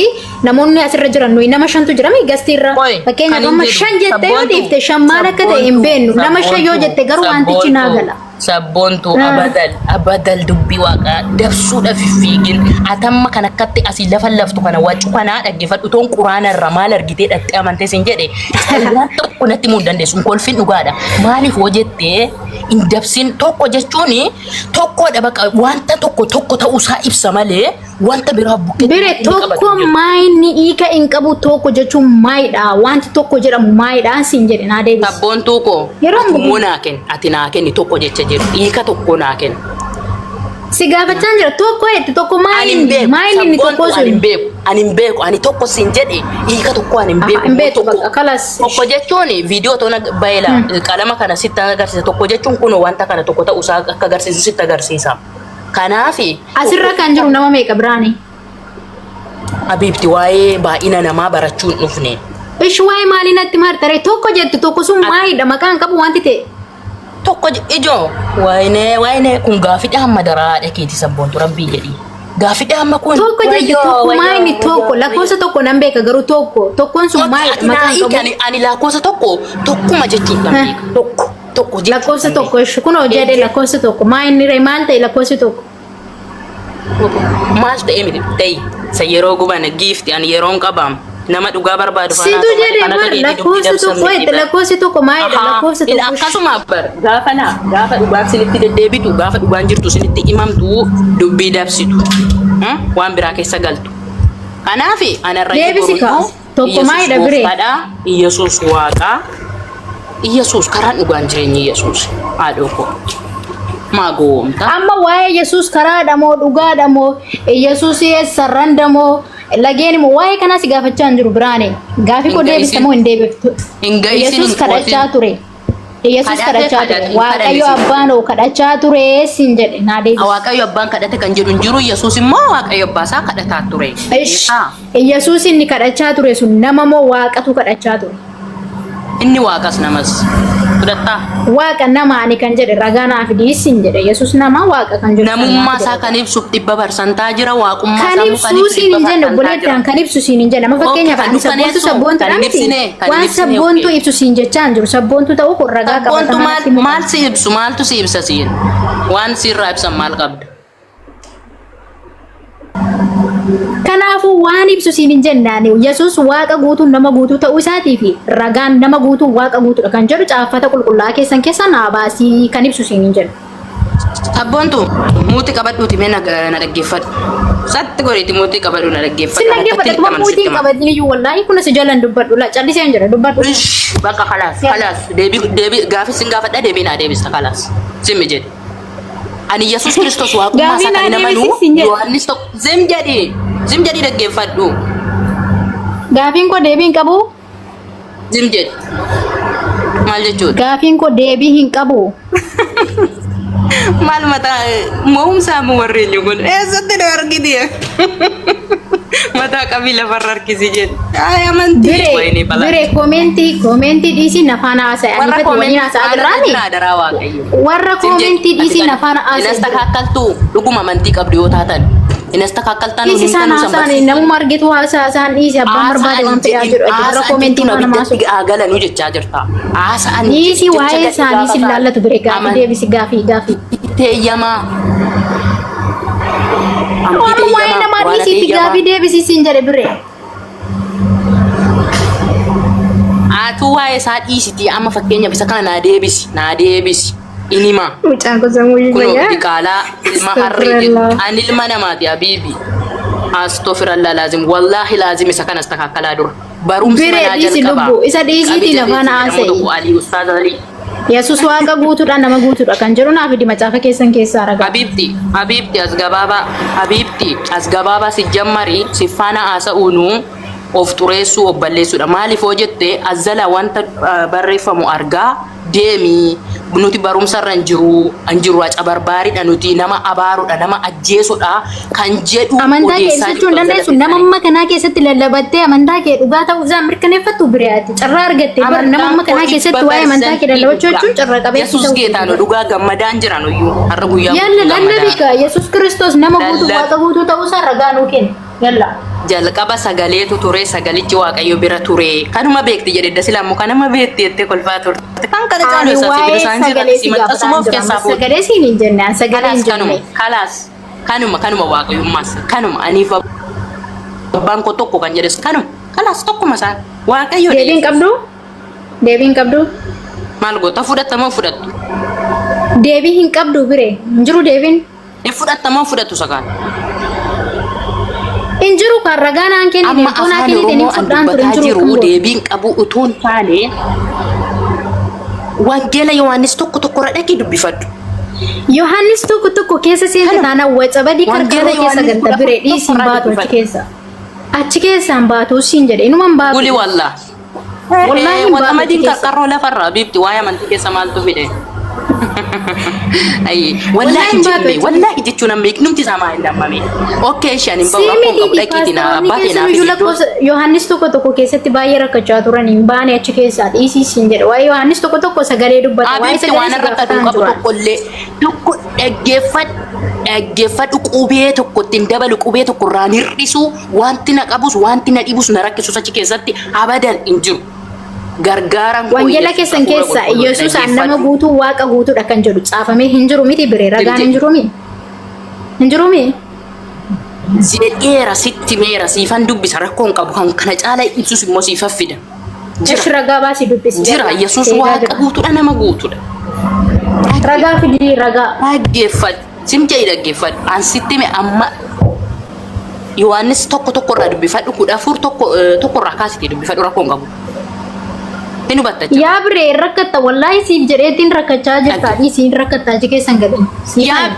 namoonni asirra jiran nuyi nama shantu jira mi gastiirra.
Qoy kan
Fakkeenyaaf
hin
amma
jedhu
shan jettee yoo
sabboontu
dhiifte shan maal akka ta'e hin
sabboontu
beeknu. Nama shan yoo
sabboontu
jette garuu wantichi naa
sabboontu
gala.
Sabboontu
Ah.
abadal abadal dubbii waaqaa dabsuudhaaf hin fiigin atamma kan akkatti asii lafa laftu kana waccu kanaa dhaggeeffadhu toon quraana irra maal argitee dhattee amantee sin jedhe waan tokko natti himuu hin dandeessu hin kolfin dhugaadha maaliif hoo jettee hin dabsin tokko jechuun tokkodha baqa wanta tokko tokko ta'uusaa ibsa malee wanta biraa bukkeetti
Bire
inni qabatu
tokko
hin jiru.
maayinni hiika hin qabu tokko jechuun maayidha. Wanti tokko jedhamu maayidha siin jedhe naa deebisi.
Sabboontuu koo
Yeroo
ati immoo naa kenni ati naa kenni tokko jecha jedhu hiika tokko naa kenni.
Si gaafachaa jira tokko jette tokko
Ani hin
maayinni
beeku
maayinni inni tokko
sabboontuu ani hin
sun.
beeku ani hin beeku ani tokko siin jedhe hiika tokko ani hin
Aha
beeku
hin
immoo
beektu
tokko
bakka kalas.
tokko jechuun viidiyoo toona baay'ee qalama kana sitti agarsiisa tokko jechuun kunoo wanta kana tokko ta'uusaa akka agarsiisu sitti agarsiisa. Kanaafi
Asirra
tokko
kan jiru nama meeqa biraani?
Habiibti waa'ee baay'ina namaa barachuu hin dhufne.
Ishi waa'ee maalii natti maartaree tokko jettu tokko sun maalidha maqaa hin qabu wanti ta'e.
Tokko ijoo waayinee waayinee kun gaafidha amma daraa haadha keeti sabboontu rabbii jedhii. Gaafidha amma kun
Tokko jettu
wayyoo
tokko
wayyoo
maayini tokko
wayyoo
lakkoofsa
wayyoo.
tokko nan beeka garuu tokko tokkoon sun
Tokko
maalidha
ati naa
maqaa hin
hiiki
qabu.
ani ani lakkoofsa tokko tokkuma jechuun nan beeka tokko. Tokko jechuun
Lakkoofsa
kan
tokko
beeku.
ishi kunoo jedhe
Eeyyee.
lakkoofsa tokko maa inni ree maal ta'e lakkoofsi tokko.
Maal ta'e miti ta'e isa yeroo guban giifti ani yeroon qabaam. Nama dhugaa barbaadu faana
Situ
haa ta'u malee
jedhe
kan akka
bar
keetii dubbii
lakkoofsi
dabsan
tokko
miti
jette
bar.
lakkoofsi tokko maalidha
Ahaa,
lakkoofsi
in
tokko.
akkasuma bar gaafa laa gaafa dhugaan sinitti deddeebitu gaafa dhugaan jirtu sinitti himamtu dubbii dabsitu. Waan biraa keessa galtu. Kanaaf anarra
Deebisi kaa.
boruyyuu
Tokko
Iyyasuus
maalidha biree?
gooftaadha, Iyyasuus waaqa, Iyyasuus karaan dhugaan jireenyi Iyyasuus haadhoo koo. Maa gowwoomta?
Amma waa'ee Yesuus karaadha moo dhugaadha moo Yesuus eessarran moo lageen immoo waa'ee kanaa si gaafachaa hin jiru biraane. Gaafii koo
Hin
deebista
ga'isin.
moo hin deebiftu?
Hin ga'isin
Yesuus
hin
kadhachaa
qoosin.
ture. Yesuus
Kadhate
kadhachaa ture.
kadhate hin
Waaqayyo
kadhanne
abbaan hoo kadhachaa ture siin jedhe naa deebisi.
Waaqayyo abbaan kadhate kan jedhu hin jiru Yesuus immoo Waaqayyo abbaa isaa kadhataa ture.
Ish.
Beekaa?
Yesuus inni kadhachaa ture sun nama moo waaqatu kadhachaa ture?
Inni waaqas namas. Fudhattaa?
Waaqa nama ani kan jedhe ragaa naa fidii siin jedhe Yesuus nama waaqa kan jedhu kan naa
Namummaa
fide
isaa
ragaa.
kan ibsu 100% jira, waaqummaa
Kan
isaa immoo kan
ibsuu
ibsu
siin
dhibba
hin jenne
parsantaa
obboleettii
jira.
an kan ibsu siin hin jenne. Amma
Okay,
fakkeenyaaf
kan
ani sabboontu
dukkaneessu,
sabboontu
kan hin
miti.
ibsine, kan hin
Waan
ibsine,
sabboontuu
okay.
ibsu siin jechaa hin jiru. Sabboontuu ta'uu kun ragaa
Sabboontu
qabatamaa
maal
natti himuu
maal
qabda.
si ibsu maaltu si ibsa siin? Waan siirraa ibsan maal qabda?
Kanaafuu waan ibsu siin hin jennaani Yesuus waaqa guutuu nama guutuu ta'uu isaatii fi ragaan nama guutuu waaqa guutuudha kan jedhu caaffata qulqullaa'aa keessan keessaa naa baasii kan ibsu siin hin jennu.
Sabboontu muutii qabadhuuti mee na na dhaggeeffadhu. Satti godhiiti muutii qabadhu na
Sin
dhaggeeffadhu. Ani
dhaggeeffadha
akkatti
tuma
itti amanu
muutii
sitti
hin
hima.
qabatin iyyuu wallaahi kun si jalan dubbadhu la callisee hin jira dubbadhu.
Ish bakka kalaas kalaas deebii deebii gaafii sin gaafadha deebii naa deebista kalaas simmi jedhi. Ani Yesuus Kiristoos waaqummaa
Gaafii
isaa kan
naa
hin amanu
deebisi sin jedhe.
Yohaannis tokko zim jedhi zim jedhi dhaggeeffadhu
Gaafiin koo deebii hin qabu.
zim jedhi maal jechuudha?
Gaafiin koo deebii hin qabu.
Maal mataa mo'umsaa moo warri eenyu kun eessatti nu argiti? Mataa qabii lafarra harkisi jedhe. Ay amantii
Bire
wayinii balaa.
bire koomeentii koomeentii dhiisii nafaan haasa'e. Ani
Warra
fati waliin
koomentii
haasa'aa
aanarra
jirraani.
jira adaraa waaqayyo.
Warra
Sin jedhi
koomentii
ati
dhiisii
kan
nafaan haasa'e
inas
bire.
takaakaltu dhuguma amantii qabdu yoo taatan inas takaakaltaan
Dhiisi
nuun
isaan
himtanuu san
haasa'an
barsiistan.
namuma argitu haasa'a isaan dhiisi abbaan barbaade
Haasa'an
waan fedhaa
jedhin
jedhu ati warra
haasa'an
koomentii
jechuun
faana
abiddatti
maasuu.
haa galanuu jechaa jirta. Haasa'an
Dhiisi
jecha
waa'ee
gadhee
isaanii
gaafa
sin
ta'an
laallatu bire gaafii
amantii
deebisi gaafii gaafii.
teeyyamaa Amtii
Amma waa'ee
teeyyamaa
namaa
waan
dhiisiitti
teeyyamaa.
gaafii deebisi siin jedhe bire.
Atuu waa'ee isaa dhiisitii amma fakkeenyaaf isa kana naa deebisi naa deebisi inima.
Mucaan kun sammuu
Kunoo
fayyaa.
diqaalaa ilma harree jedhu
Astagfirullah.
ani ilma namaati habiibi. Astofirallah laazim wallaahi laazim isa kanas takakkalaa dura. Barumsi
Bire
manaa
dhiisi
jalqaba.
lubbuu isa
Qabi
dhiisiitiin
jabeessi
afaan
jedhamu
haasa'e.
tokko Alii Ustaaz Alii.
Yesus waaqa guutuudha nama guutuudha kan jedhu naaf fidi macaafa keessan keessaa ragaa.
Habiibti, Habiibti as gabaabaa, Habiibti as gabaabaa si jammari si faana haasa'uunu of xureessuu of balleessuudha. Maaliif hoo jette as jala wanta barreeffamu argaa deemi nuti barumsarra hin jiru hin jiru acabarbaariidha nuti nama abaaruudha nama ajjeesudha kan jedhu
Amantaa kee
odeessaa
ibsachuu hin
jirtu as jala
dandeessu. Nama
teessanii.
amma kanaa keessatti lallabattee amantaa kee dhugaa ta'uu isaa mirkaneeffattu bire ati. Carraa argatte bar nama
Amantaan
amma
koo
kanaa
dhibba
keessatti waa'ee amantaa kee
parsantii
lallabachuu
dhugaa.
jechuun carra qabeessa
Yesuus
ta'uu
geetaa nu
keeti.
dhugaa gammadaan jiran iyyuu har'a guyyaa
Yalla
guutuu
lallabi
gammadaan.
kaa Yesuus Kiristoos nama guutuu
Lallab
waaqa guutuu ta'uu isaa ragaa nuu kenna. Yalla.
Jalqaba sagaleetu ture sagalichi waaqayyo bira ture kanuma beekti jedhe dasila immoo kanuma beekti jettee kolfaa turte kan kana caalu
Ani
eessaa sibiila
waa'ee
saayinsii
sagalee
irratti
si
si maxxansuma
gaafataan
of
jira.
keessaa
Amma
fuudhe.
sagalee siin hin jenne an sagalee
Kalaas
hin
kanuma
jenne.
kalaas kanuma kanuma waaqayyummaas kanuma aniif abbaan koo tokko kan jedhes kanuma kalaas tokkuma isaan waaqayyoodha
Deebiin
Yesuus.
qabdu? Deebiin qabdu?
Maal goota fudhatta moo fudhattu?
Deebii hin qabdu bire. Hin jiru deebiin.
Hin fudhatta moo fudhattu sakaan?
Hin jiru kan ragaa naan kennite
Amma
otoo naa
afaan
kennite ni
Oromoo an
fudhaan ture
dubbataa
hin jiru
jiru
akkam goota.
deebiin qabu utuu hin taane wangeela Yohaannis tokko tokkorra dhaqii dubbifadhu.
Yohaannis tokko tokko keessa seente
Kanuma
taanaan wacabadii
wangeela
qarqaroo keessa
Yohaannis
galta
kudha
bire
afur
dhiisiin
tokkorraa
baatu achi
dubbifadhu.
keessa. Achi keessaan baatu siin jedhe inuma hin baatu.
Guli wallaa.
Wallaahi hin baatu achi
Waxamadiin
keessa.
qarqarroo lafarraa biifti waa'ee amantii keessa maaltu fide? Ayi,
Wallaahi
wallaahi
hin baatu
jedhame,
achi keessa.
wallaahi jechuun amma numti isaa maa hin hammame. Okkee ishee ani hin bahu rakkoon qabu
Siimitiiti
dhaqiitii na
paastaroonni
abbaa ta'e
keessan
naaf
iyyuu
iddoo.
lakkoofsa Yohaannis tokko tokko keessatti baay'ee rakkachaa turan hin baane achi keessaa dhiisii siin jedhe. Waa'ee Yohaannis tokko tokko sagalee dubbata. Waa'ee
Abiibti
sagalee
waan
si
irra
gaafataa
kaduu
hin
qabu
turan.
tokko illee tokko dhaggeeffadhu dhaggeeffadhu qubee tokko ittiin dabalu qubee tokko irraan hir'isu wanti na qabus wanti na dhibus na rakkisus achi keessatti abadan hin jiru. Gargaaraan koo
Wangeela
Yesuus
keessan
hafuura
keessa
qulqulluudha
Yesuus an nama
dhaggeeffadhu.
guutuu waaqa guutuudha kan jedhu caafamee hin jiru miti bire ragaan hin
Jimje.
jiru mi? Hin jiru mi?
Jedheera sitti meera siifan dubbisa rakkoon qabu kan kana caala ibsus immoo siifan fida. Jira.
Ish ragaa baasii dubbisi.
Jira Yesuus
Eegaa
waaqa
jira.
guutuudha nama guutuudha.
Ragaa fidii ragaa.
Dhaggeeffadhu. Sim jedhi dhaggeeffadhu. An sitti hime amma Yohaannis tokko tokko irraa dubbifadhu 14 tokko tokko irraa kaasiti dubbifadhu rakkoon qabu. Hin hubatta jechuudha.
Yaa biree rakkatta wallaahi siif jedheetiin rakkachaa jirta dhiisiin rakkatta achi keessan gadhin. Siif
Yaa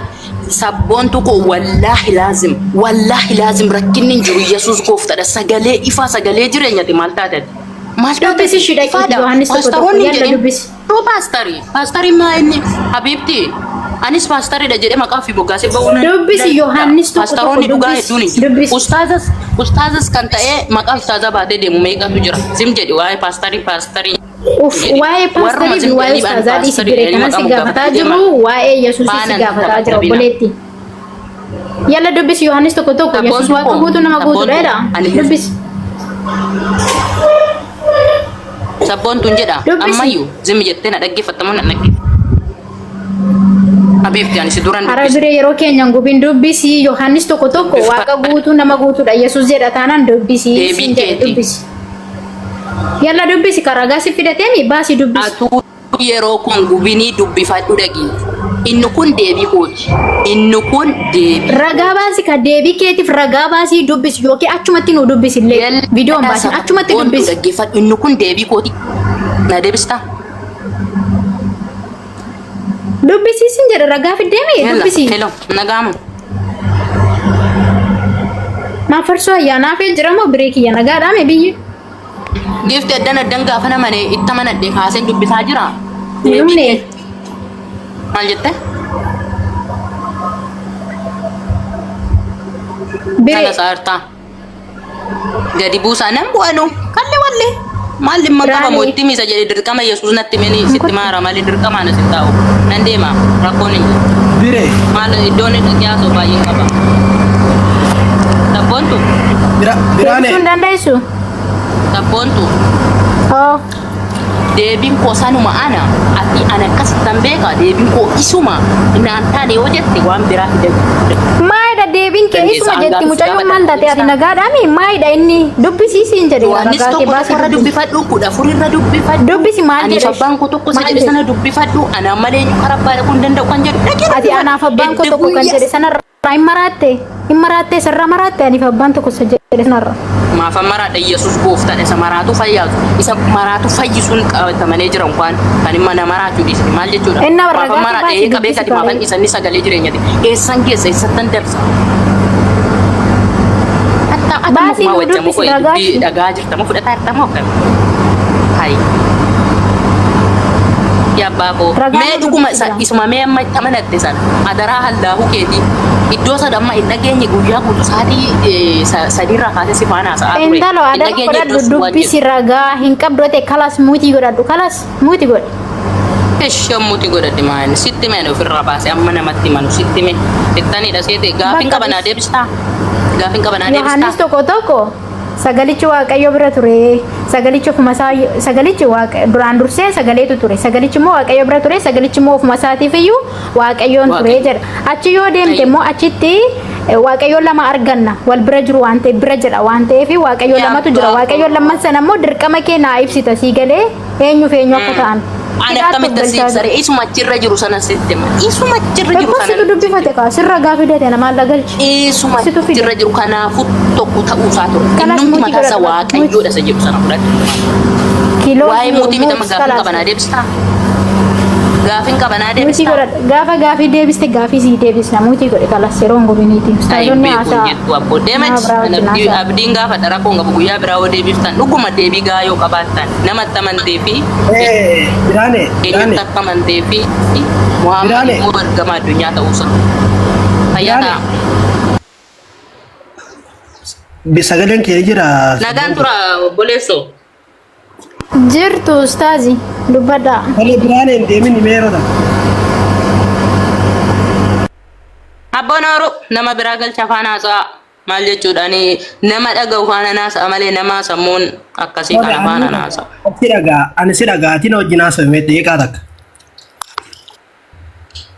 sabboontu koo wallaahi laazim wallaahi laazim rakkinni hin jiru Yesuus gooftadha sagalee ifaa sagalee jireenyati maal taate ati? Maal taate
Dubbisi
ati?
ishii dhaqiiti
Ifaadha.
Yohaannis tokko tokko
Paastaroonni hin
yalla
jedhin.
dubbisi.
Yoo paastarii paastarii maa inni habiibti anis paastaridha jedhee maqaa ofii moggaasee ba'uu nan
Dubbisi
danda'a.
Yohaannis tokko tokko
Paastaroonni dhugaa
dubbisi
hedduun hin jiru.
dubbisi.
Ustaazas ustaazas kan ta'ee maqaa ustaazaa baatee deemu meeqatu jira. Sim jedhi waa'ee paastarii paastarii
Uf
jedhi.
waa'ee
Warruma
paastarii fi
sim
waa'ee
jedhanii ba'an
ustaazaa dhiisi
paastarii
biree
jedhanii
kanan
maqaa
si gaafataa
moggaafatanii
jiru
deeman.
waa'ee Yesuusii si
Faanaan
gaafataa jira
taphattabina.
obboleetti. Yalla dubbisi Yohaannis tokko tokko Yesuus
Sabboontu
waaqa
koo
guutuu nama guutuudha
sabboontu
jedha
ani
dubbisi.
Sabboontuun jedha
Dubbisi.
ammayyu zimmi jettee na dhaggeeffatta moo na dhaggeeffatta? Habiibti ani si duran
Hara
dubbisa.
biree yeroo keenya hin gubin dubbisi Yohaannis tokko tokko waaqa guutuu nama guutuudha Yesuus jedha taanaan dubbisi
Deebii
siin jedhe
keeti.
dubbisi. Yalla dubbisi karaa gaasi fidateemi baasi dubbisi.
Atuu Yeroo kun gubinii dubbifadhu dhaqi. Inni kun deebii kooti. Inni kun deebii.
Ragaa baasi ka deebii keetiif ragaa baasii dubbisi yookiin achumatti nu dubbisi illee viidiyoon baasin achumatti
Boontuu
dubbisi.
dhaggeeffadhu. Inni kun deebii kooti. Na deebistaa?
Dubbisi sin jedha ragaa fiddeemi
Yalla,
dubbisi.
hello, nagaamu.
Maa farsoo ayyaanaa fi jira moo biree kiyya nagaadhaame biyyi.
Giifti addan addan gaafa namane itti amanadhe kaaseen dubbisaa jira.
Hin
Deebii
dhumne.
kee maal jette?
Biree.
Kana saartaa. Gadi buusaa nan bu'anu. Kalli walli. Maal dhimma qabamu
Raanii.
itti misa jedhe dirqama Yesuus natti meni sitti maara malee dirqama na sitti taa'u. Nan deema rakkoon hin jiru.
Bire.
Maal iddoon inni dhaqee haasa'u baay'een qaba. Sabboontu.
Bira, biraane.
Deebisuu hin dandeessu?
Sabboontu.
Oo.
Deebiin koo sanuma ana ati ana akkasittan beeka deebiin koo isuma naan taane yoo jette waan biraa fide
Maayidha deebiin kee
dandeessa
isuma
an
jetti
gaafa si
mucayyoon
gaafadha
maal taate ati
deebistaa.
nagaadhaami maayidha inni dubbisii siin jedhe
Yohaannis
ragaa kee
tokko
baasii
tokko irra
dubbisi.
dubbifadhu 14 irra dubbifadhu
Dubbisi maal
aniif
jedha
abbaan koo tokko isa
maal
jedhe
jedha
sana dubbifadhu anaan malee eenyu karaa abbaa dhaquu hin danda'u kan jedhu dhaqee
ati
dubbifadhu
anaaf abbaan koo
edda
tokko kan
guyyaa
jedhe sanarra hin maraatte hin maraatte sirra maraatte aniif abbaan tokko isa jedhe sanarra.
Maafan maraadha Yesuus gooftaadha isa maraatu fayyaatu isa maraatu fayyisuun qabatamanii jiran kwaan kan imma na maraachuu dhiisani maal jechuudha
Inna
maafan
ragaa kee
maraadha
baasii
eeka
dubbisi
beekati maafan
bareeda.
dhiisanni sagalee jireenyati eessan geessa eessattan dabsa Hatta atuma
Baasii
kumaa
nuu
wajjamu
dubbisi
qo'e
ragaa
dubbii
ishii.
dhagaa jirta moo fudhataa jirta moo akkami hayi yaa abbaa koo
Ragaa
mee
nuu
dhuguma
dubbisi
isa
gaa.
isuma mee amma itti amanatte sana adaraa hallaahuu keetii iddoo sana amma hin dhageenye guyyaa guutuu sa'aatii sadiirraa kaasee si faana haasa'aa ture
Intalo
hin
adara
dhageenye
godhadhu
iddoo sun waan
dubbisi
jedhu.
ragaa hin qabdu ta'e kalas muutii godhadhu kalas muutii godhi.
Ishee muti godhadhe maal sitti meen ofirraa baase amma namatti manu sitti mee ittaniidha seete gaafiin
Bakka
qabanaa
dhis.
deebistaa gaafiin qabanaa
Yohaannis
deebistaa.
tokko tokko sagalichi Waaqayyo bira ture sagalichi ofuma isaa sagalichi waaqa duraan dursee sagaleetu ture sagalichi immoo Waaqayyo bira ture sagalichi immoo ofuma isaatiif iyyuu Waaqayyoon ture
Waaqayyo.
jedha achi yoo deemte immoo achitti Waaqayyoon lama arganna wal bira jiru waan ta'eef bira jedha waan ta'eef Waaqayyoon
Yaa
lamatu jira
abbaa
Waaqayyoon
koo.
lamman sana immoo dirqama kee naa ibsita sii galee eenyuuf eenyu akka ta'an
Ani
hidhaatti of
akkamitti si
galchaa
ibsare
jiru.
isuma achirra jiru sana sitti hima. Isuma achirra jiru
Tokko
sana
situ dubbifate kaa sirra gaafi date namaan lagalchi.
Isuma
Situ fide.
achirra jiru kanaafuu tokko ta'uu isaa ture.
Kanas
Innumti
muutii
mataa isaa
godhadhu bakka.
waaqayyoodha isa jedhu sana fudhadhu.
Kiiloo
Waa'ee muutii miti amma
muus
gaafin
kalaas.
qabanaa deebistaa? Gaafin qabanaa
Muutii
deebistaa?
godhadhu. Gaafa gaafii deebiste gaafii sii deebisna. Muutii godhe kalas yeroo hin gubiniiti.
Ayi
Ustaazonni
beeku
haasaa
jettu abbo
nama
deemach
biraa wajjin
abdii
haasaa.
abdiin gaafadha rakkoon qabu guyyaa biraa yoo deebiftan dhuguma deebii gahaa yoo qabaattan namatti amantee fi
Eh, Biraane,
eenyutti
Biraane,
akka amantee fi Muhammad
Biraane,
immoo ergama addunyaa ta'uusaa. Fayyaa
Biraane.
ta'a.
Sagaleen kee jira.
Nagaan tura obboleessoo.
Jirtu ustaazi dubbadhaa.
Malee Biraane hin deemin himee yeroo takka.
Abboon ooru nama biraa galcha afaan haasa'a. Maal jechuudha ani nama dhaga'u faana naasa'a malee nama sammuun akkasii
Tole,
kana faana
ani
naasa'a.
si dhagaa, ani si dhagaa, ati na wajjin haasa'u mee daqiiqaa takka.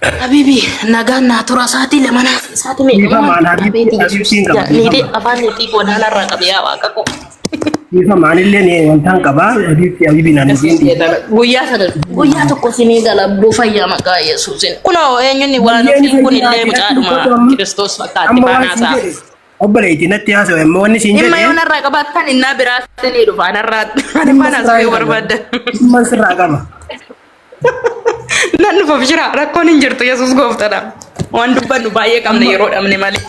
Habibi nagaan naa tura sa'aatii lama naaf sa'aatii meeqa
Dhiifama
maal
an habiibtii
abeeti yesuus
habiibtiin qaba
niitii
dhiifama.
afaan niitii koo naanarraa qabe yaa waaqa koo.
Dhiifama anillee ni wantaan qaba habiibtii habiibiin ani
Yesuus
jeen dhiifama.
jedhama. Guyyaa sana guyyaa tokko sinii gala abboo fayyaa maqaa Yesuusin. Kunoo eenyunni waan
Bayyeen
ofiin kun
fayyinaa
illee
fi natti
mucaadhuma
dubbadhu amma.
Kiristoos fakkaatti
Amma waan
faanaa
siin
isaa.
jedhe obboleetti natti haasawe amma wanni siin
Dhimma
jedhe
yoo narraa qabaattan innaa biraa sinii dhufa narraa ani
dhimma
faana
sirraa
asii
hin qaba.
barbaadda.
Dhimma sirraa qaba.
Nan dhufa jira rakkoon hin jirtu Yesuus gooftadha. Waan dubbannu baay'ee qabna yeroo dhabne malee.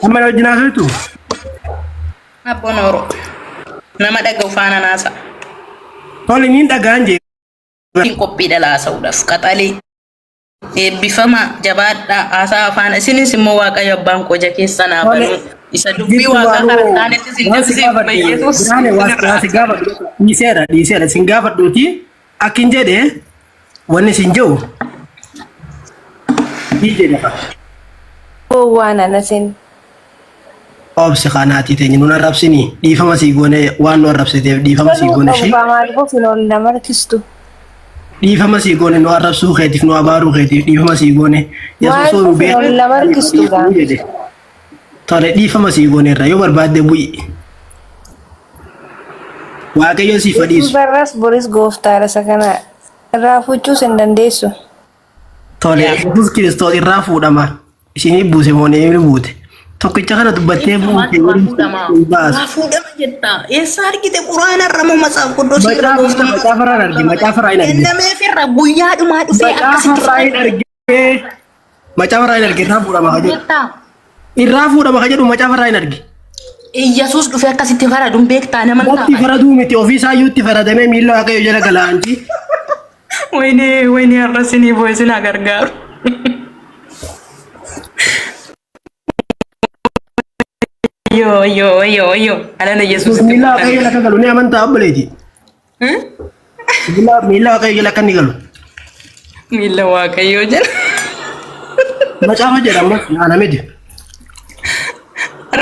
Amma na wajjin haasoftu?
Abboon Oro nama dhaga'u faana naasa.
Tole niin dhagaan jee.
Hin qophii dhala haasa'uudhaaf qaxalee. Eebbifama jabaadhaa haasaa afaan isinis immoo Waaqayyo abbaan koo ija keessa naa
Tole
banuu isa dubbii
jirtu
waaqaa
baanuu
karaa hin taanetti isin
waan si
dabsiif
gaafadhe
Yesuus
Biraane waan
isinirraa
waan si gaafadhu dhiiseera dhiiseera sin gaafadhuuti akkin jedhe wanni sin jedhu ni jedhe fa.
Gowwaa nana sin.
Obsi kanaatii teenya nun arrabsini dhiifama sii goone waan nu arrabsiteef dhiifama sii
Toluu
goone
qabu
ishii
kaa maaliif ofiin ol nama harkistu.
dhiifama sii goone nu arrabsuu keetiif nu abaaruu keetiif dhiifama sii goone
Maaliif
yesuusoo hin
ofiin ol
beekne
nama harkistu gaa.
jedhe tole dhiifama sii goone irra yoo barbaadde bu'i waaqayyo siif
Yesuus
fadhiisu
barras boris gooftaadha isa kana irraa fuuchuus hin dandeessu.
Tole, Yesuus Kiristoos irraa fuudhama. Isinii buuse moo ni buute? Tokkicha kana dubbattee
Eessa
buute
maaltu irraa
warri
fuudhama?
hin baasu.
Irraa fuudhama jetta. Eessa argite quraana irra moo matsaaf qudduusii irra
Macaafa
gooftummaa
macaafa irraa hin arge, macaafa irraa hin arge.
kennameef irra guyyaa dhumaa dhufee
Macaafa
akkasitti
irraa hin
fudhate.
arge. Macaafa irraa hin arge irraa fuudhama ka jedhu.
Jettaa.
Irraa fuudhama ka jedhu macaafa irraa hin arge.
Iyyasuus dhufee akkasitti faraduun beektaa nama hin
Natti
ta'a.
faraduu miti ofiisaayyuu itti faradamee miilla waaqayyo jala galaanti.
Wayinee wayinee har'a sinii boo'e sin haa gargaaru. Yoo yoo yoo yoo alana Yesuusitti
Miilla waaqayyo
fudhatame.
jala akka galu ni amantaa obboleeti. Miilla miilla waaqayyo jala akka inni galu.
Miilla waaqayyoo jala.
Macaafa jedha ammas ana miti.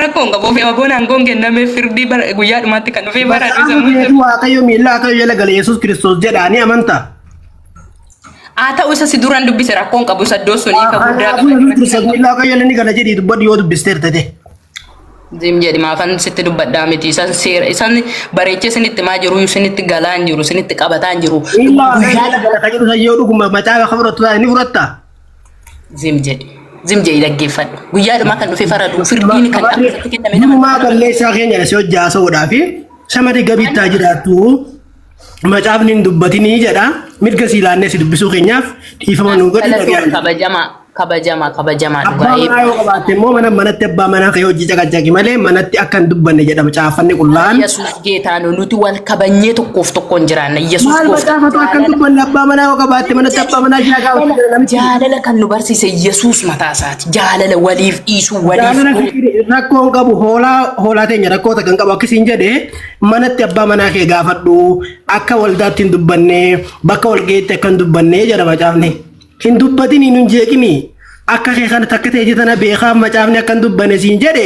Rakkoon qabu ofii ababoon aangoon kennamee firdii bara guyyaa dhumaatti kan dhufee bara
Macaafa
sammuu
keetu waaqayyo miilla waaqayyo jala gale Yesuus Kiristoos jedha ni amantaa.
Haa ta'u isa si duraan dubbise rakkoon qabu isa iddoo sun hiika guddaa
Kanaafuu
qaba.
Yesuus Kiristoos miilla waaqayyo jala ni gala jedhii dubbadhu yoo dubbisteerta ta'e.
Zim jedhi maafan sitti dubbadhaa miti isan seera isan bareechee sinitti maa jiru sinitti galaa hin jiru sinitti qabataa hin jiru.
Miilla waaqayyo
Guyyaa
jala gala kan jedhu san yoo dhuguma macaafa kan fudhattu taate ni fudhattaa?
Zim jedhi. Zim jedhi dhaggeeffadhu. Guyyaa dhumaa kan dhufee faradu firdiin kan akkasitti kenname nama.
Durumaa balleessaa keenya si hojii haasa'uudhaa fi samadi gabittaa jiraattu macaafni hin dubbatinii jedha mirga si ilaannee si dubbisuu keenyaaf dhiifama nuu godhi
Galatoon
dhaga'an.
kabajamaa kabajamaa kabajamaa
Abbaa
dhugaa
manaa yoo qabaatte immoo mana manatti abbaa manaa kee hojii caqacaqi malee manatti akka hin dubbanne jedhama caaffanni qullaan.
Yesuus geetaanu nuti wal kabanyee tokkoof tokkoon jiraanna. Yesuus
Maal
gooftaa.
macaafatu akka hin dubbanne abbaa manaa yoo qabaatte manatti abbaa manaa ishee gaafatti jedha namichi.
Jaalala kan nu barsiise Yesuus mataa isaati. Jaalala waliif dhiisuu waliif
Jaalala
godhu.
fikiri rakkoo hin qabu hoolaa hoolaa teenya rakkoo takka hin qabu akkasiin jedhe manatti abbaa manaa kee gaafadhu akka waldaatti hin dubbanne bakka walga'iitti akka hin dubbanne jedha macaafni. Hin dubbatini nun jeeqini akka kee kana takka ta'e tana beekaa macaafni akka hin dubbanne siin jedhe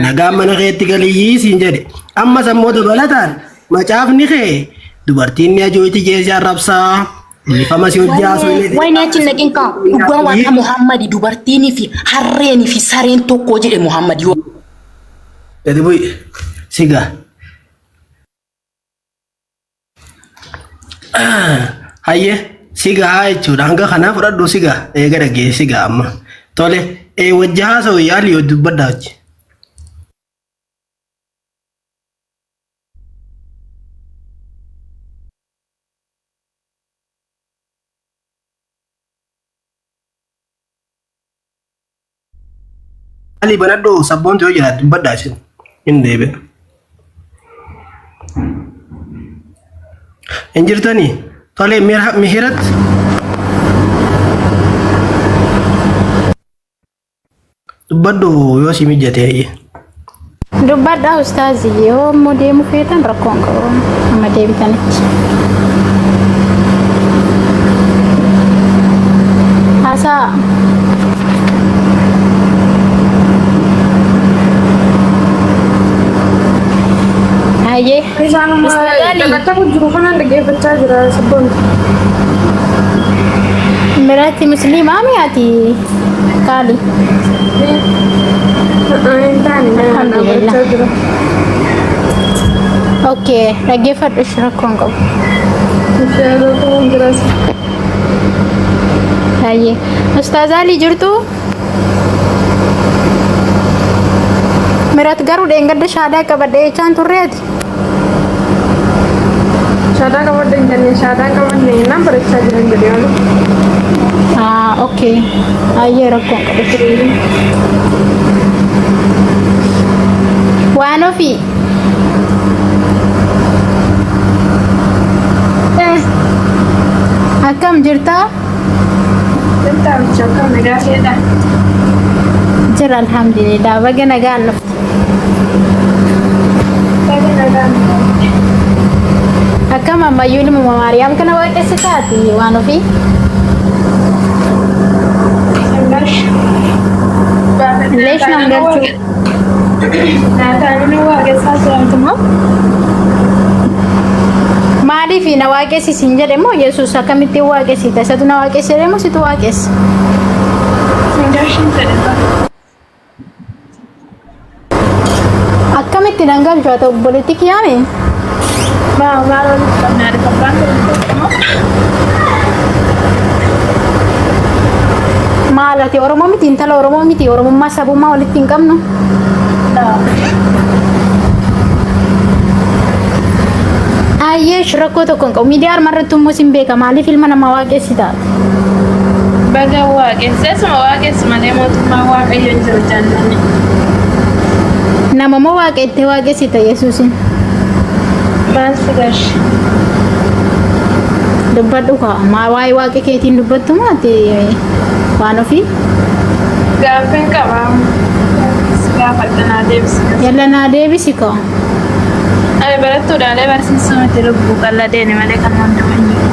nagaan mana keetti galiyyii siin jedhe. Ammas ammoo dabalataan macaafni kee dubartiin ni ajooyti jeesi arrabsaa dhiifama si hojii haasoo illee
Wayni achi hin dhaqin kaa dhugaa waaqa Muhammadi dubartiinii fi harreenii fi sareen tokko jedhe Muhammad yoo
Gadi bu'i. Sigaa. Hayyee sigaa jechuudha. Hanga kanaa fudhadhu sigaa. Eega dhagee sigaa amma. Tole. Ee wajji haasa'u yaali yoo dubbadhaa wajji. Alii banadhu sabboontu yoo jiraate dubbadhaa isin. Hin deebi'a. Hin jirtanii? Tole mihirat. Dubbadhu yoo si mijate hayyee.
Dubbadhaa ustaazi yoo immoo deemu feetan rakkoon qabu amma deebitanitti. Haasaa. Hayyee.
Isaanuma
Ustaaz Ali.
taphataa jiru kanaan dhaggeeffachaa jira sabboontu.
Mira Miratti musliimaa mi ati kaali?
Hin taane nama
Alhamdulillah.
gochaa jira.
Okay, dhaggeeffadhu ishee rakkoo hin qabu.
Ishee rakkoo hin jiras.
Hayyee. Ustaaz Alii jirtu? Mirat garuu dheengadda shaadaa qabadhe jechaan turreeti.
Shaadaa qabadhe hin jenne shaadaa qabadhe jennaan barachaa jiran jedhee malee.
Ah, okay. Hayyee rakkoo hin qabu. Waan ofii. Akkam jirtaa?
Jirtaa bicha akkam nagaa feedha.
Jira alhamdulillah. Baga nagaan dhufte.
Baga nagaan dhufte.
Akkam ammayyuu ilma Maariyaam kana waaqessitaati waan ofii? Leesh nam galchuu.
Naataanuu waaqessaa jirantu moo?
Maaliif na waaqessi siin jedhe moo Yesuus akkamittiin waaqessita? Isatu na waaqesse jedhe moo situ waaqessa?
Singarshiin jedhe bara.
Akkamitti nan galchu haa ta'u obboleetti kiyyaame?
Maa maal walitti qabnaa dhufa abbaan tokko moo?
Maal ati Oromoo miti intala Oromoo miti Oromummaa sabummaa walitti hin qabnu. Ayyeesh rakkoo tokko hin qabu. Miidiyaa arma irratti immoo sin beeka maaliif ilma namaa waaqessita?
Baga waaqesse asuma waaqessu malee mootummaan waaqayyo hin jiru jaallanni.
Nama moo waaqa itti waaqessita Yesuusin?
Maal si gashi?
Dubbadhu kaa maa waa'ee waaqa keetiin dubbattu moo ati waan ofii?
Gaaffiin qaba. Si gaafadha naa deebisi.
Yalla naa deebisi kaa.
Ani barattuudhaalee barsiisuu miti lubbuu qalladeeni malee kan hundumaa hin jiru.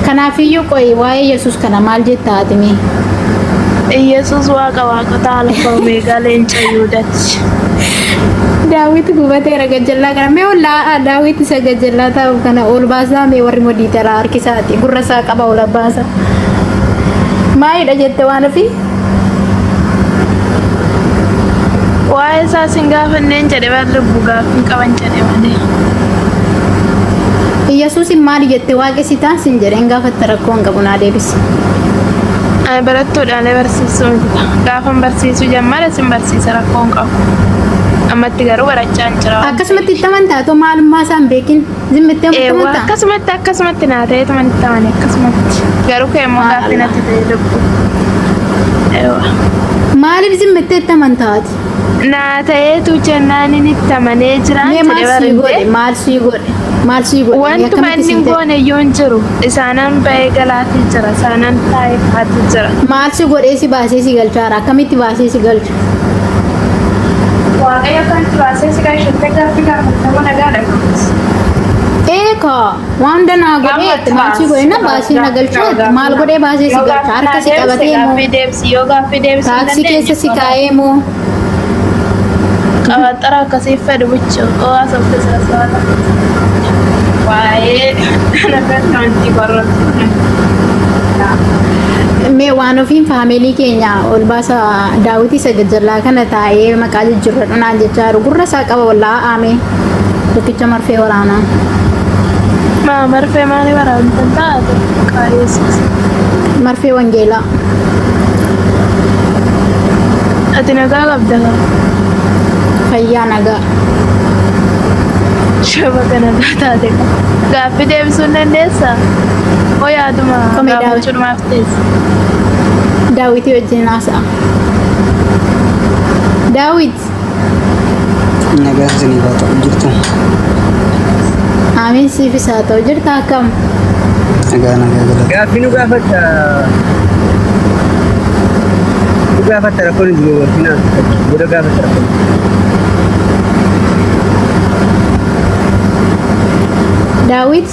Kanaafiyyuu qoyi waa'ee Yesuus kana maal jetta ati mee?
Iyyasuus waaqa waaqota alfa omeegaa leenca Yihudaati.
Daawit gubateera gajjallaa kana mee ol laa'a Daawit isa gajjallaa taa'u kana ol baasaa mee warri modiitara harkisaati gurra isaa qaba ol baasa. Maalidha jette waan ofii?
Waa'ee isaa sin gaafanneen jedhe bar lubbu gaaffii qaban jedhe malee.
Iyyasuusin maali jette waaqessitaan sin jedheen gaafatta rakkoo hin qabu naa deebisi.
Ani barattuudhaalee barsiisuu miti. Gaafan barsiisuu jammare sin barsiisa rakkoo hin qabu. Ammatti garuu barachaa hin jira waan
Akkasumatti itti amantaa otoo maalummaa isaa hin beekin zimmittee itti
Eewwa
amantaa?
akkasumatti akkasumatti naa ta'eetu itti amane akkasumatti. Garuu kee immoo gaaffii natti ta'e lubbu. Eewwa.
Maaliif zimmittee itti amantaa ati?
Naa ta'eetu jennaan inni itti amanee jiraan
Mee maal
jedhe
sii godhe?
barinde.
Maal sii godhe? Maal sii godhe? Mee
Wantuma
akkamitti
inni
sii
hin
ta'e?
goone iyyuu hin jiru. Isaanan ba'ee galaatii jira. Isaanan taa'ee kaatii jira.
Maal si godhee si baasee si galchaara? Akkamitti baasee si galcha?
Waaqayyo akkamitti baasee si galcha gaaffii gaafattamu nagaadha.
Eekaa waan hunda naa godhee jette maal si godhe na baasee na galchuu jette maal godhee baasee si galcha harka si qabatee moo
Gaaffii deebisi yoo gaaffii deebisi hin
taaksii keessa si kaa'ee moo
Qabaxxara akkasii fedhu bicha qo'aa sobde sirasawata. Waa'ee kanarratti wanti qorratu.
Mee waan ofiin faamilii keenya ol baasa daawwitii isa gajjallaa kana taa'ee maqaa jijjiirradhu naan jechaa jiru gurra isaa qaba wallaa aamee tokkicha marfee waraanaa.
Maa marfee maalii waraabdan taate? Qaayeessis.
Marfee wangeelaa.
Ati nagaa qabda kaa?
Fayyaa nagaa.
Shaba nagaa taate kaa. Gaaffii deebisuu hin dandeessaa? Moo yaaduma
Komee daawit.
gaafachuudhumaaf teessa?
Daawitii wajjin haasa'a. Daawit.
Nagaan isiniif haa ta'u jirtu.
Amiin siifis haa ta'u jirta akkam?
Nagaa nagaa galata.
Gaaffii nu gaafatta. Nu gaafatta rakkoon hin jiru wanti naan booda gaafatta rakkoon.
Daawit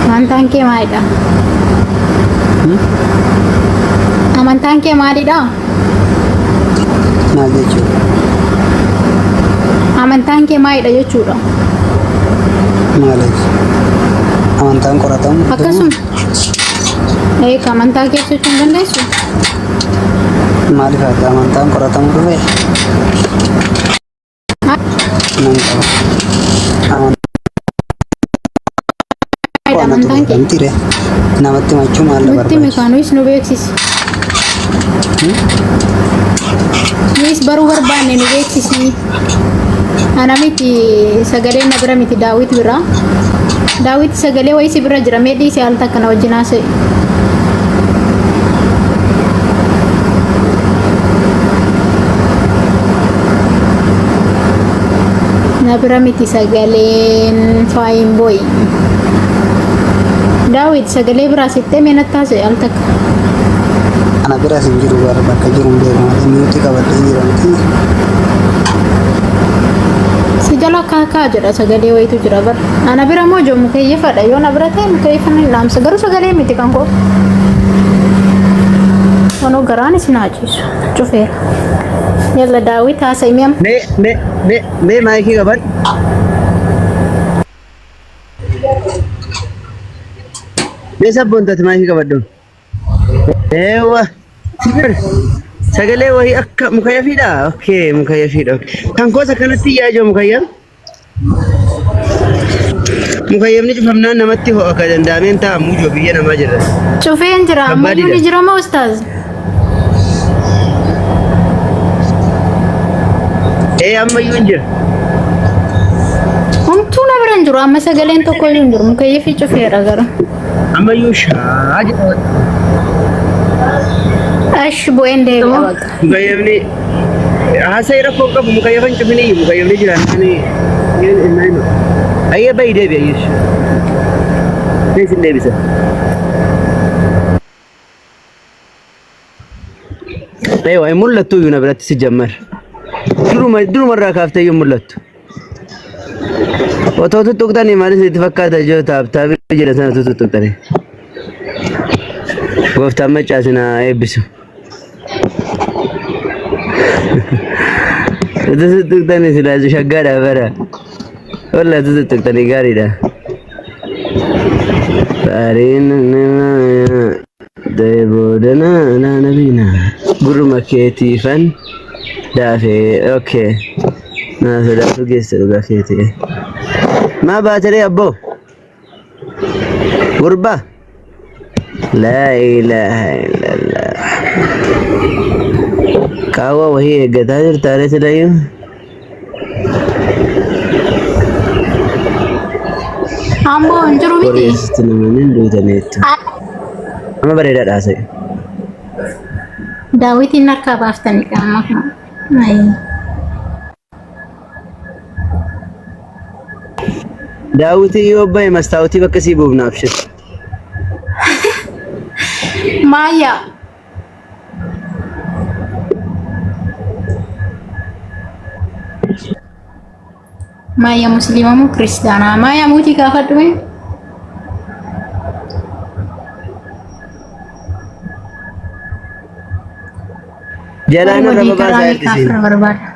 amantaan kee maalidha? Amantaan kee maalidha?
Maal jechuudha?
Amantaan kee maalidha jechuudha?
Maaliif? Amantaan qoratamu.
Akkasuma. Ee ka amantaa keessa jechuu hin dandeessu?
Maaliif akka amantaan qoratamu dhufe? Nan qaba. Amantaa
Maalidha
anatu
amantaan kee?
beekamti ree. Namatti himachuu maal na
Nutti himi
barbaachisa?
kaa nuyis nu beeksisi. Nuyis baruu barbaanne nu beeksisi. Ana miti sagaleen na bira miti Daawit bira. Daawit sagalee wayii si bira jira mee dhiisi al takka na wajjin haasa'e. Na bira miti sagaleen faayin boy. Daawit sagalee biraa sittee mee natti haasa'e al takka.
Ana biras hin jiru bara bakka jiru hin beeku malee miuti qabadhee jira miti.
Si jala kaakaa jedha sagalee wayitu jira bar. Ana bira moo jiru mukeeyyafadha yoo na bira ta'e mukeeyyafanni hin dhaamsa garuu sagalee miti kan koo. Wanoo garaan isin haa ciisu cufeera. Yalla daawit haasa'i mi'am.
Mee mee mee mee maayikii qabadhu. Mee sabboontati maayikii qabadhu. Eewwa. Sagalee wayii akka mukayyafiidha. Okay, mukayyafiidha. Kan koos akkanatti iyyaa jiru mukayyam. Mukayyamni cufamnaan namatti ho'a akka danda'ameen ta'a muujoo biyya namaa jirra.
Cufeen jira ammayyuu ni
Kabbaadidha.
jira moo ustaaz?
Ee ammayyuu hin jira.
Homtuu na bira hin jiru amma sagaleen tokko iyyuu hin jiru mukayyafi cufeera gara.
Ammayyuu shaa jedha.
Ash bu'een deebi'a bakka.
Mukayyamni haasa'ii rakkoo hin qabu mukayyafa hin cufin iyyuu mukayyamni jiraan ani ayyee bayi deebi ayyee. Isin deebisa. Eewa hin mul'attu iyyuu na biratti si jammar. Duruma durumarraa kaaftee iyyuu hin mul'attu. Otoo tuttuqxanii maal isinitti fakkaata ijoo taaptaabii jedhan sana tuttuqxanii. Gooftaan maccaa isin haa eebbisu. Otoo tuttuqxanii silaa shaggaadha bara. Wallaa tuttuqxanii gaariidha. Gaariin Da'ee booda na na nabiina gurruma keetiifan daafee okay na sodaatu geesse dhugaa keetii. Maa baateree abboo gurbaa laa ilaaha illallah qaawwa wahii eeggataa jirta ree silayyuu.
Ammoo hin jiru
Warri
miti.
Yesuusitti namaniin duutaniittu. Amma bareedaadha haasa'e.
Daawitiin harkaa baaftanii qaama kana. Ayi.
Daawwitii yoo bahe mastaawotii bakka sii buufna abshir.
Maayyaa. Maayyaa musliima moo kiristaanaa? Maayyaa muutii gaafadhu mee? Warri
Jalaan irra
hojii
babaasaa
karaa
ergisiin.
kaafirra barbaada.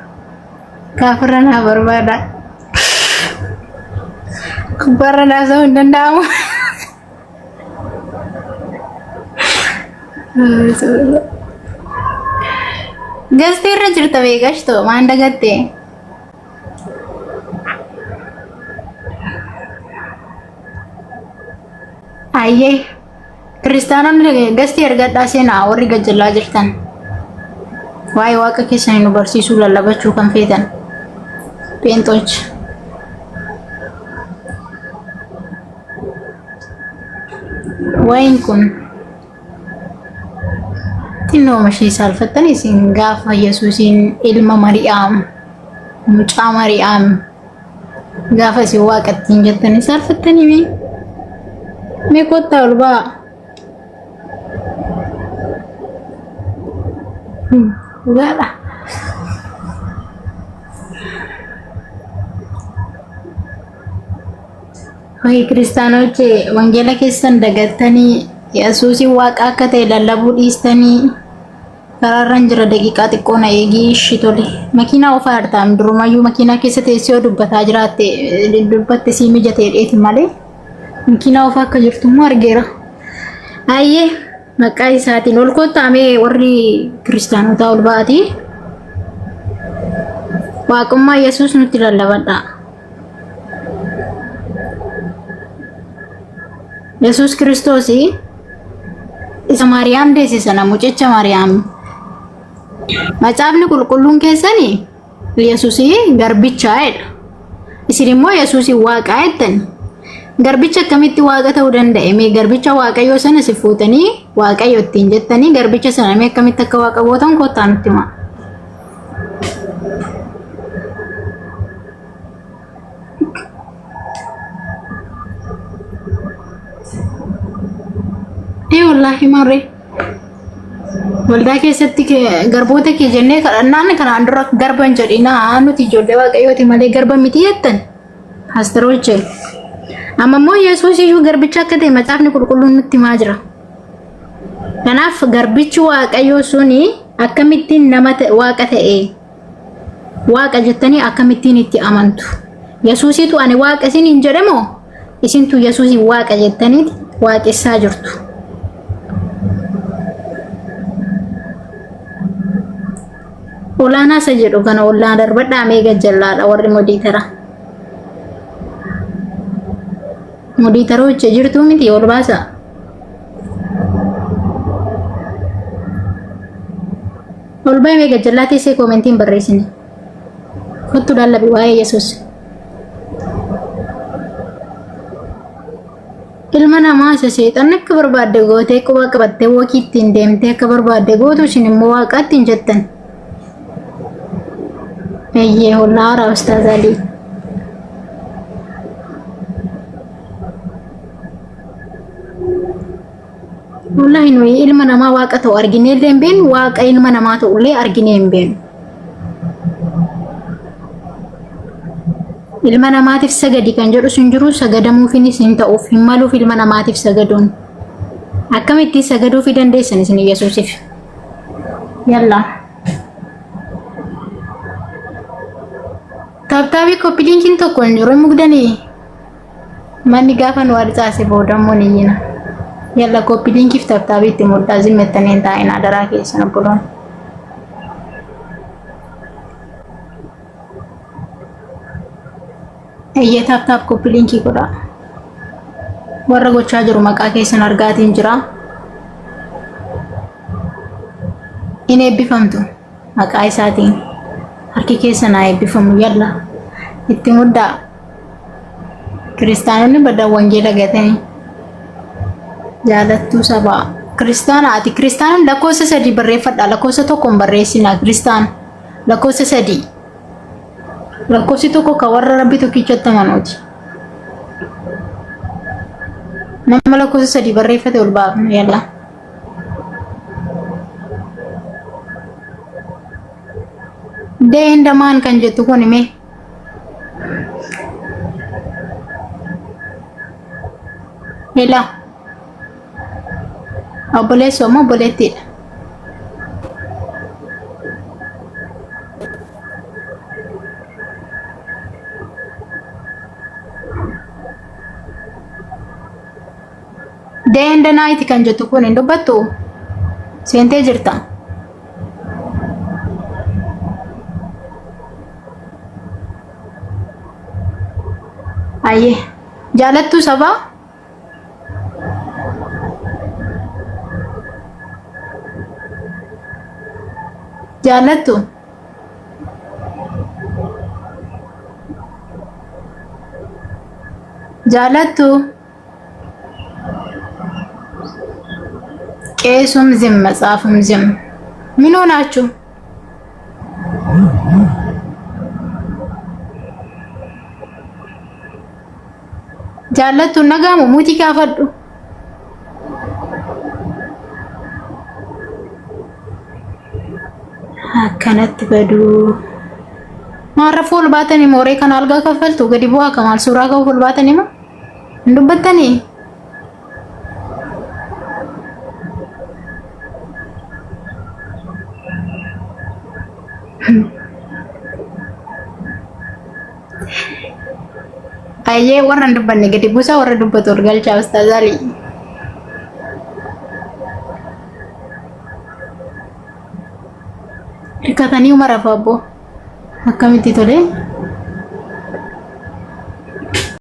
Kaafirra naa barbaada. Gubbaarra naasa'uu hin danda'amu. Gastee irra jirta beekashto maan dagatte? Ayyee kiristaanonni gastii ergadhaa seenaa warri gajjallaa jirtan. Waa'ee waaqa keessanii nu barsiisuu lallabachuu kan feetan. Pheenxoch. Wayin kun xinnooma ishee saalfattan isin gaafa Yesuusiin ilma Mari'aam mucaa Mari'aam gaafa isin waaqattiin jettanii saalfattanii mee mee kottaa ol ba'aa. Dhugaadha. Wayi kiristaanochi wangeela keessan dagattanii Yesuusiin waaqa akka ta'e lallabuu dhiistanii karaarran jira daqiiqaa xiqqoo na eegii ishi tole. Makiinaa oofaa jirta durumayyuu makiinaa keessa teessee yoo dubbataa jiraatte dubbatte sii mijatee dheeti malee. Makiinaa oofaa akka jirtu immoo argeera. Ayyee maqaa isaatiin ol kottaa mee warri kiristaanotaa ol ba'atii. Waaqummaa Yesuus nutti lallabadhaa. Yesuus Kiristoos isa Maariyaam deesse sana mucicha Maariyaam. Macaafni qulqulluun keessani Yesuus garbicha jedha. Isin immoo Yesuus waaqa jettan. Garbicha akkamitti waaqa ta'uu danda'e? Mee garbicha waaqayyoo sana si fuutanii waaqayyo ittiin jettanii garbicha sana mee akkamitti akka waaqa gootan kottaa nutti himaa. Ee wallaahi maarree. Waldaa keessatti garboota kee jennee kadhannaan kanaan dura garba hin jedhinaa nuti ijoollee waaqayyooti malee garba miti jettan. Paasteroche. Amma immoo Yesuus iyyuu garbicha akka ta'e macaafni qulqulluun nutti himaa jira. Kanaaf garbichi waaqayyoo suni akkamittiin nama waaqa ta'e waaqa jettanii akkamittiin itti amantu? Yesuusitu ani waaqa isin hin jedhe moo isintu Yesuusin waaqa jettanii waaqessaa jirtu? Olaanaa isa jedhu kana ollaan darbadhaa mee gajjallaadha warri modiitara. Modiitara hojjee jirtuu miti ol baasaa. Ol bahi mee gajjallaa teessee koomentii hin barreessine. Kottu lallabi waa'ee Yesuus. Ilma namaa isa seexanni akka barbaadde gootee quba qabattee wookii ittiin deemtee akka barbaadde gootu isin immoo waaqaatti hin jettan. Eeyyee hollaa haaraa Ustaaz Alii. Wallahi nuyi ilma namaa waaqa ta'u arginee illee hin beeknu, waaqa ilma namaa ta'u illee arginee hin beeknu. Ilma namaatiif sagadi kan jedhu sun jiru sagadamuufinis hin ta'uuf hin maluuf ilma namaatiif sagaduun. Akkamitti sagaduufii dandeessan isin Yesuusiif? Yallaa. Taaptaabii koppiliinkiin tokko hin jiru hin mugdanii. Manni gaafa nu harcaase booda immoo ni iyyina. Yalla koppii liinkiif taaptaabii itti muddaa zimmettanii hin taa'in adaraa keessan obboloon. Eeyyee taaptaap koppii liinkii godhaa. Warra gochaa jiru maqaa keessan argaatiin jira. Hin eebbifamtu maqaa isaatiin. Harki keessan haa eebbifamu yalla. Itti muddaa. Kiristaanonni badan wangeela gatanii. Jaalattuu sabaa. Kiristaana ati kiristaana lakkoofsa sadii barreeffadha. Lakkoofsa tokko hin barreessinaa kiristaana. Lakkoofsa sadii. Lakkoofsi tokko kan warra rabbi tokkichatti amanuuti. Nama lakkoofsa sadii barreeffate ol baafna yalla. Day and man kan jettu kun mee. Hello. Obboleessoo moo obboleettiidha? Day and night kan jettu kun hin dubbattu? Seentee jirta? Ayyee. Jaalattuu sabaa? Jaalattu? Jaalattu? ቄሱም ዝም መጽሐፉም ዝም። ምን ሆናችሁ? Jaallattu nagaamu muti gaafadhu. Akkanatti baduu. Maal rafuu ol baatanii mooree kana algaa kaffaltu gadi bu'aa ka maal suuraa ka'uuf ol baatanii moo? Hin dubbattanii? Hayyee warra hin dubbanne gadi buusaa warra dubbatu ol galchaa Ustaaz Alii. Hirkatanii uma rafu abboo. Akkamitti tolee?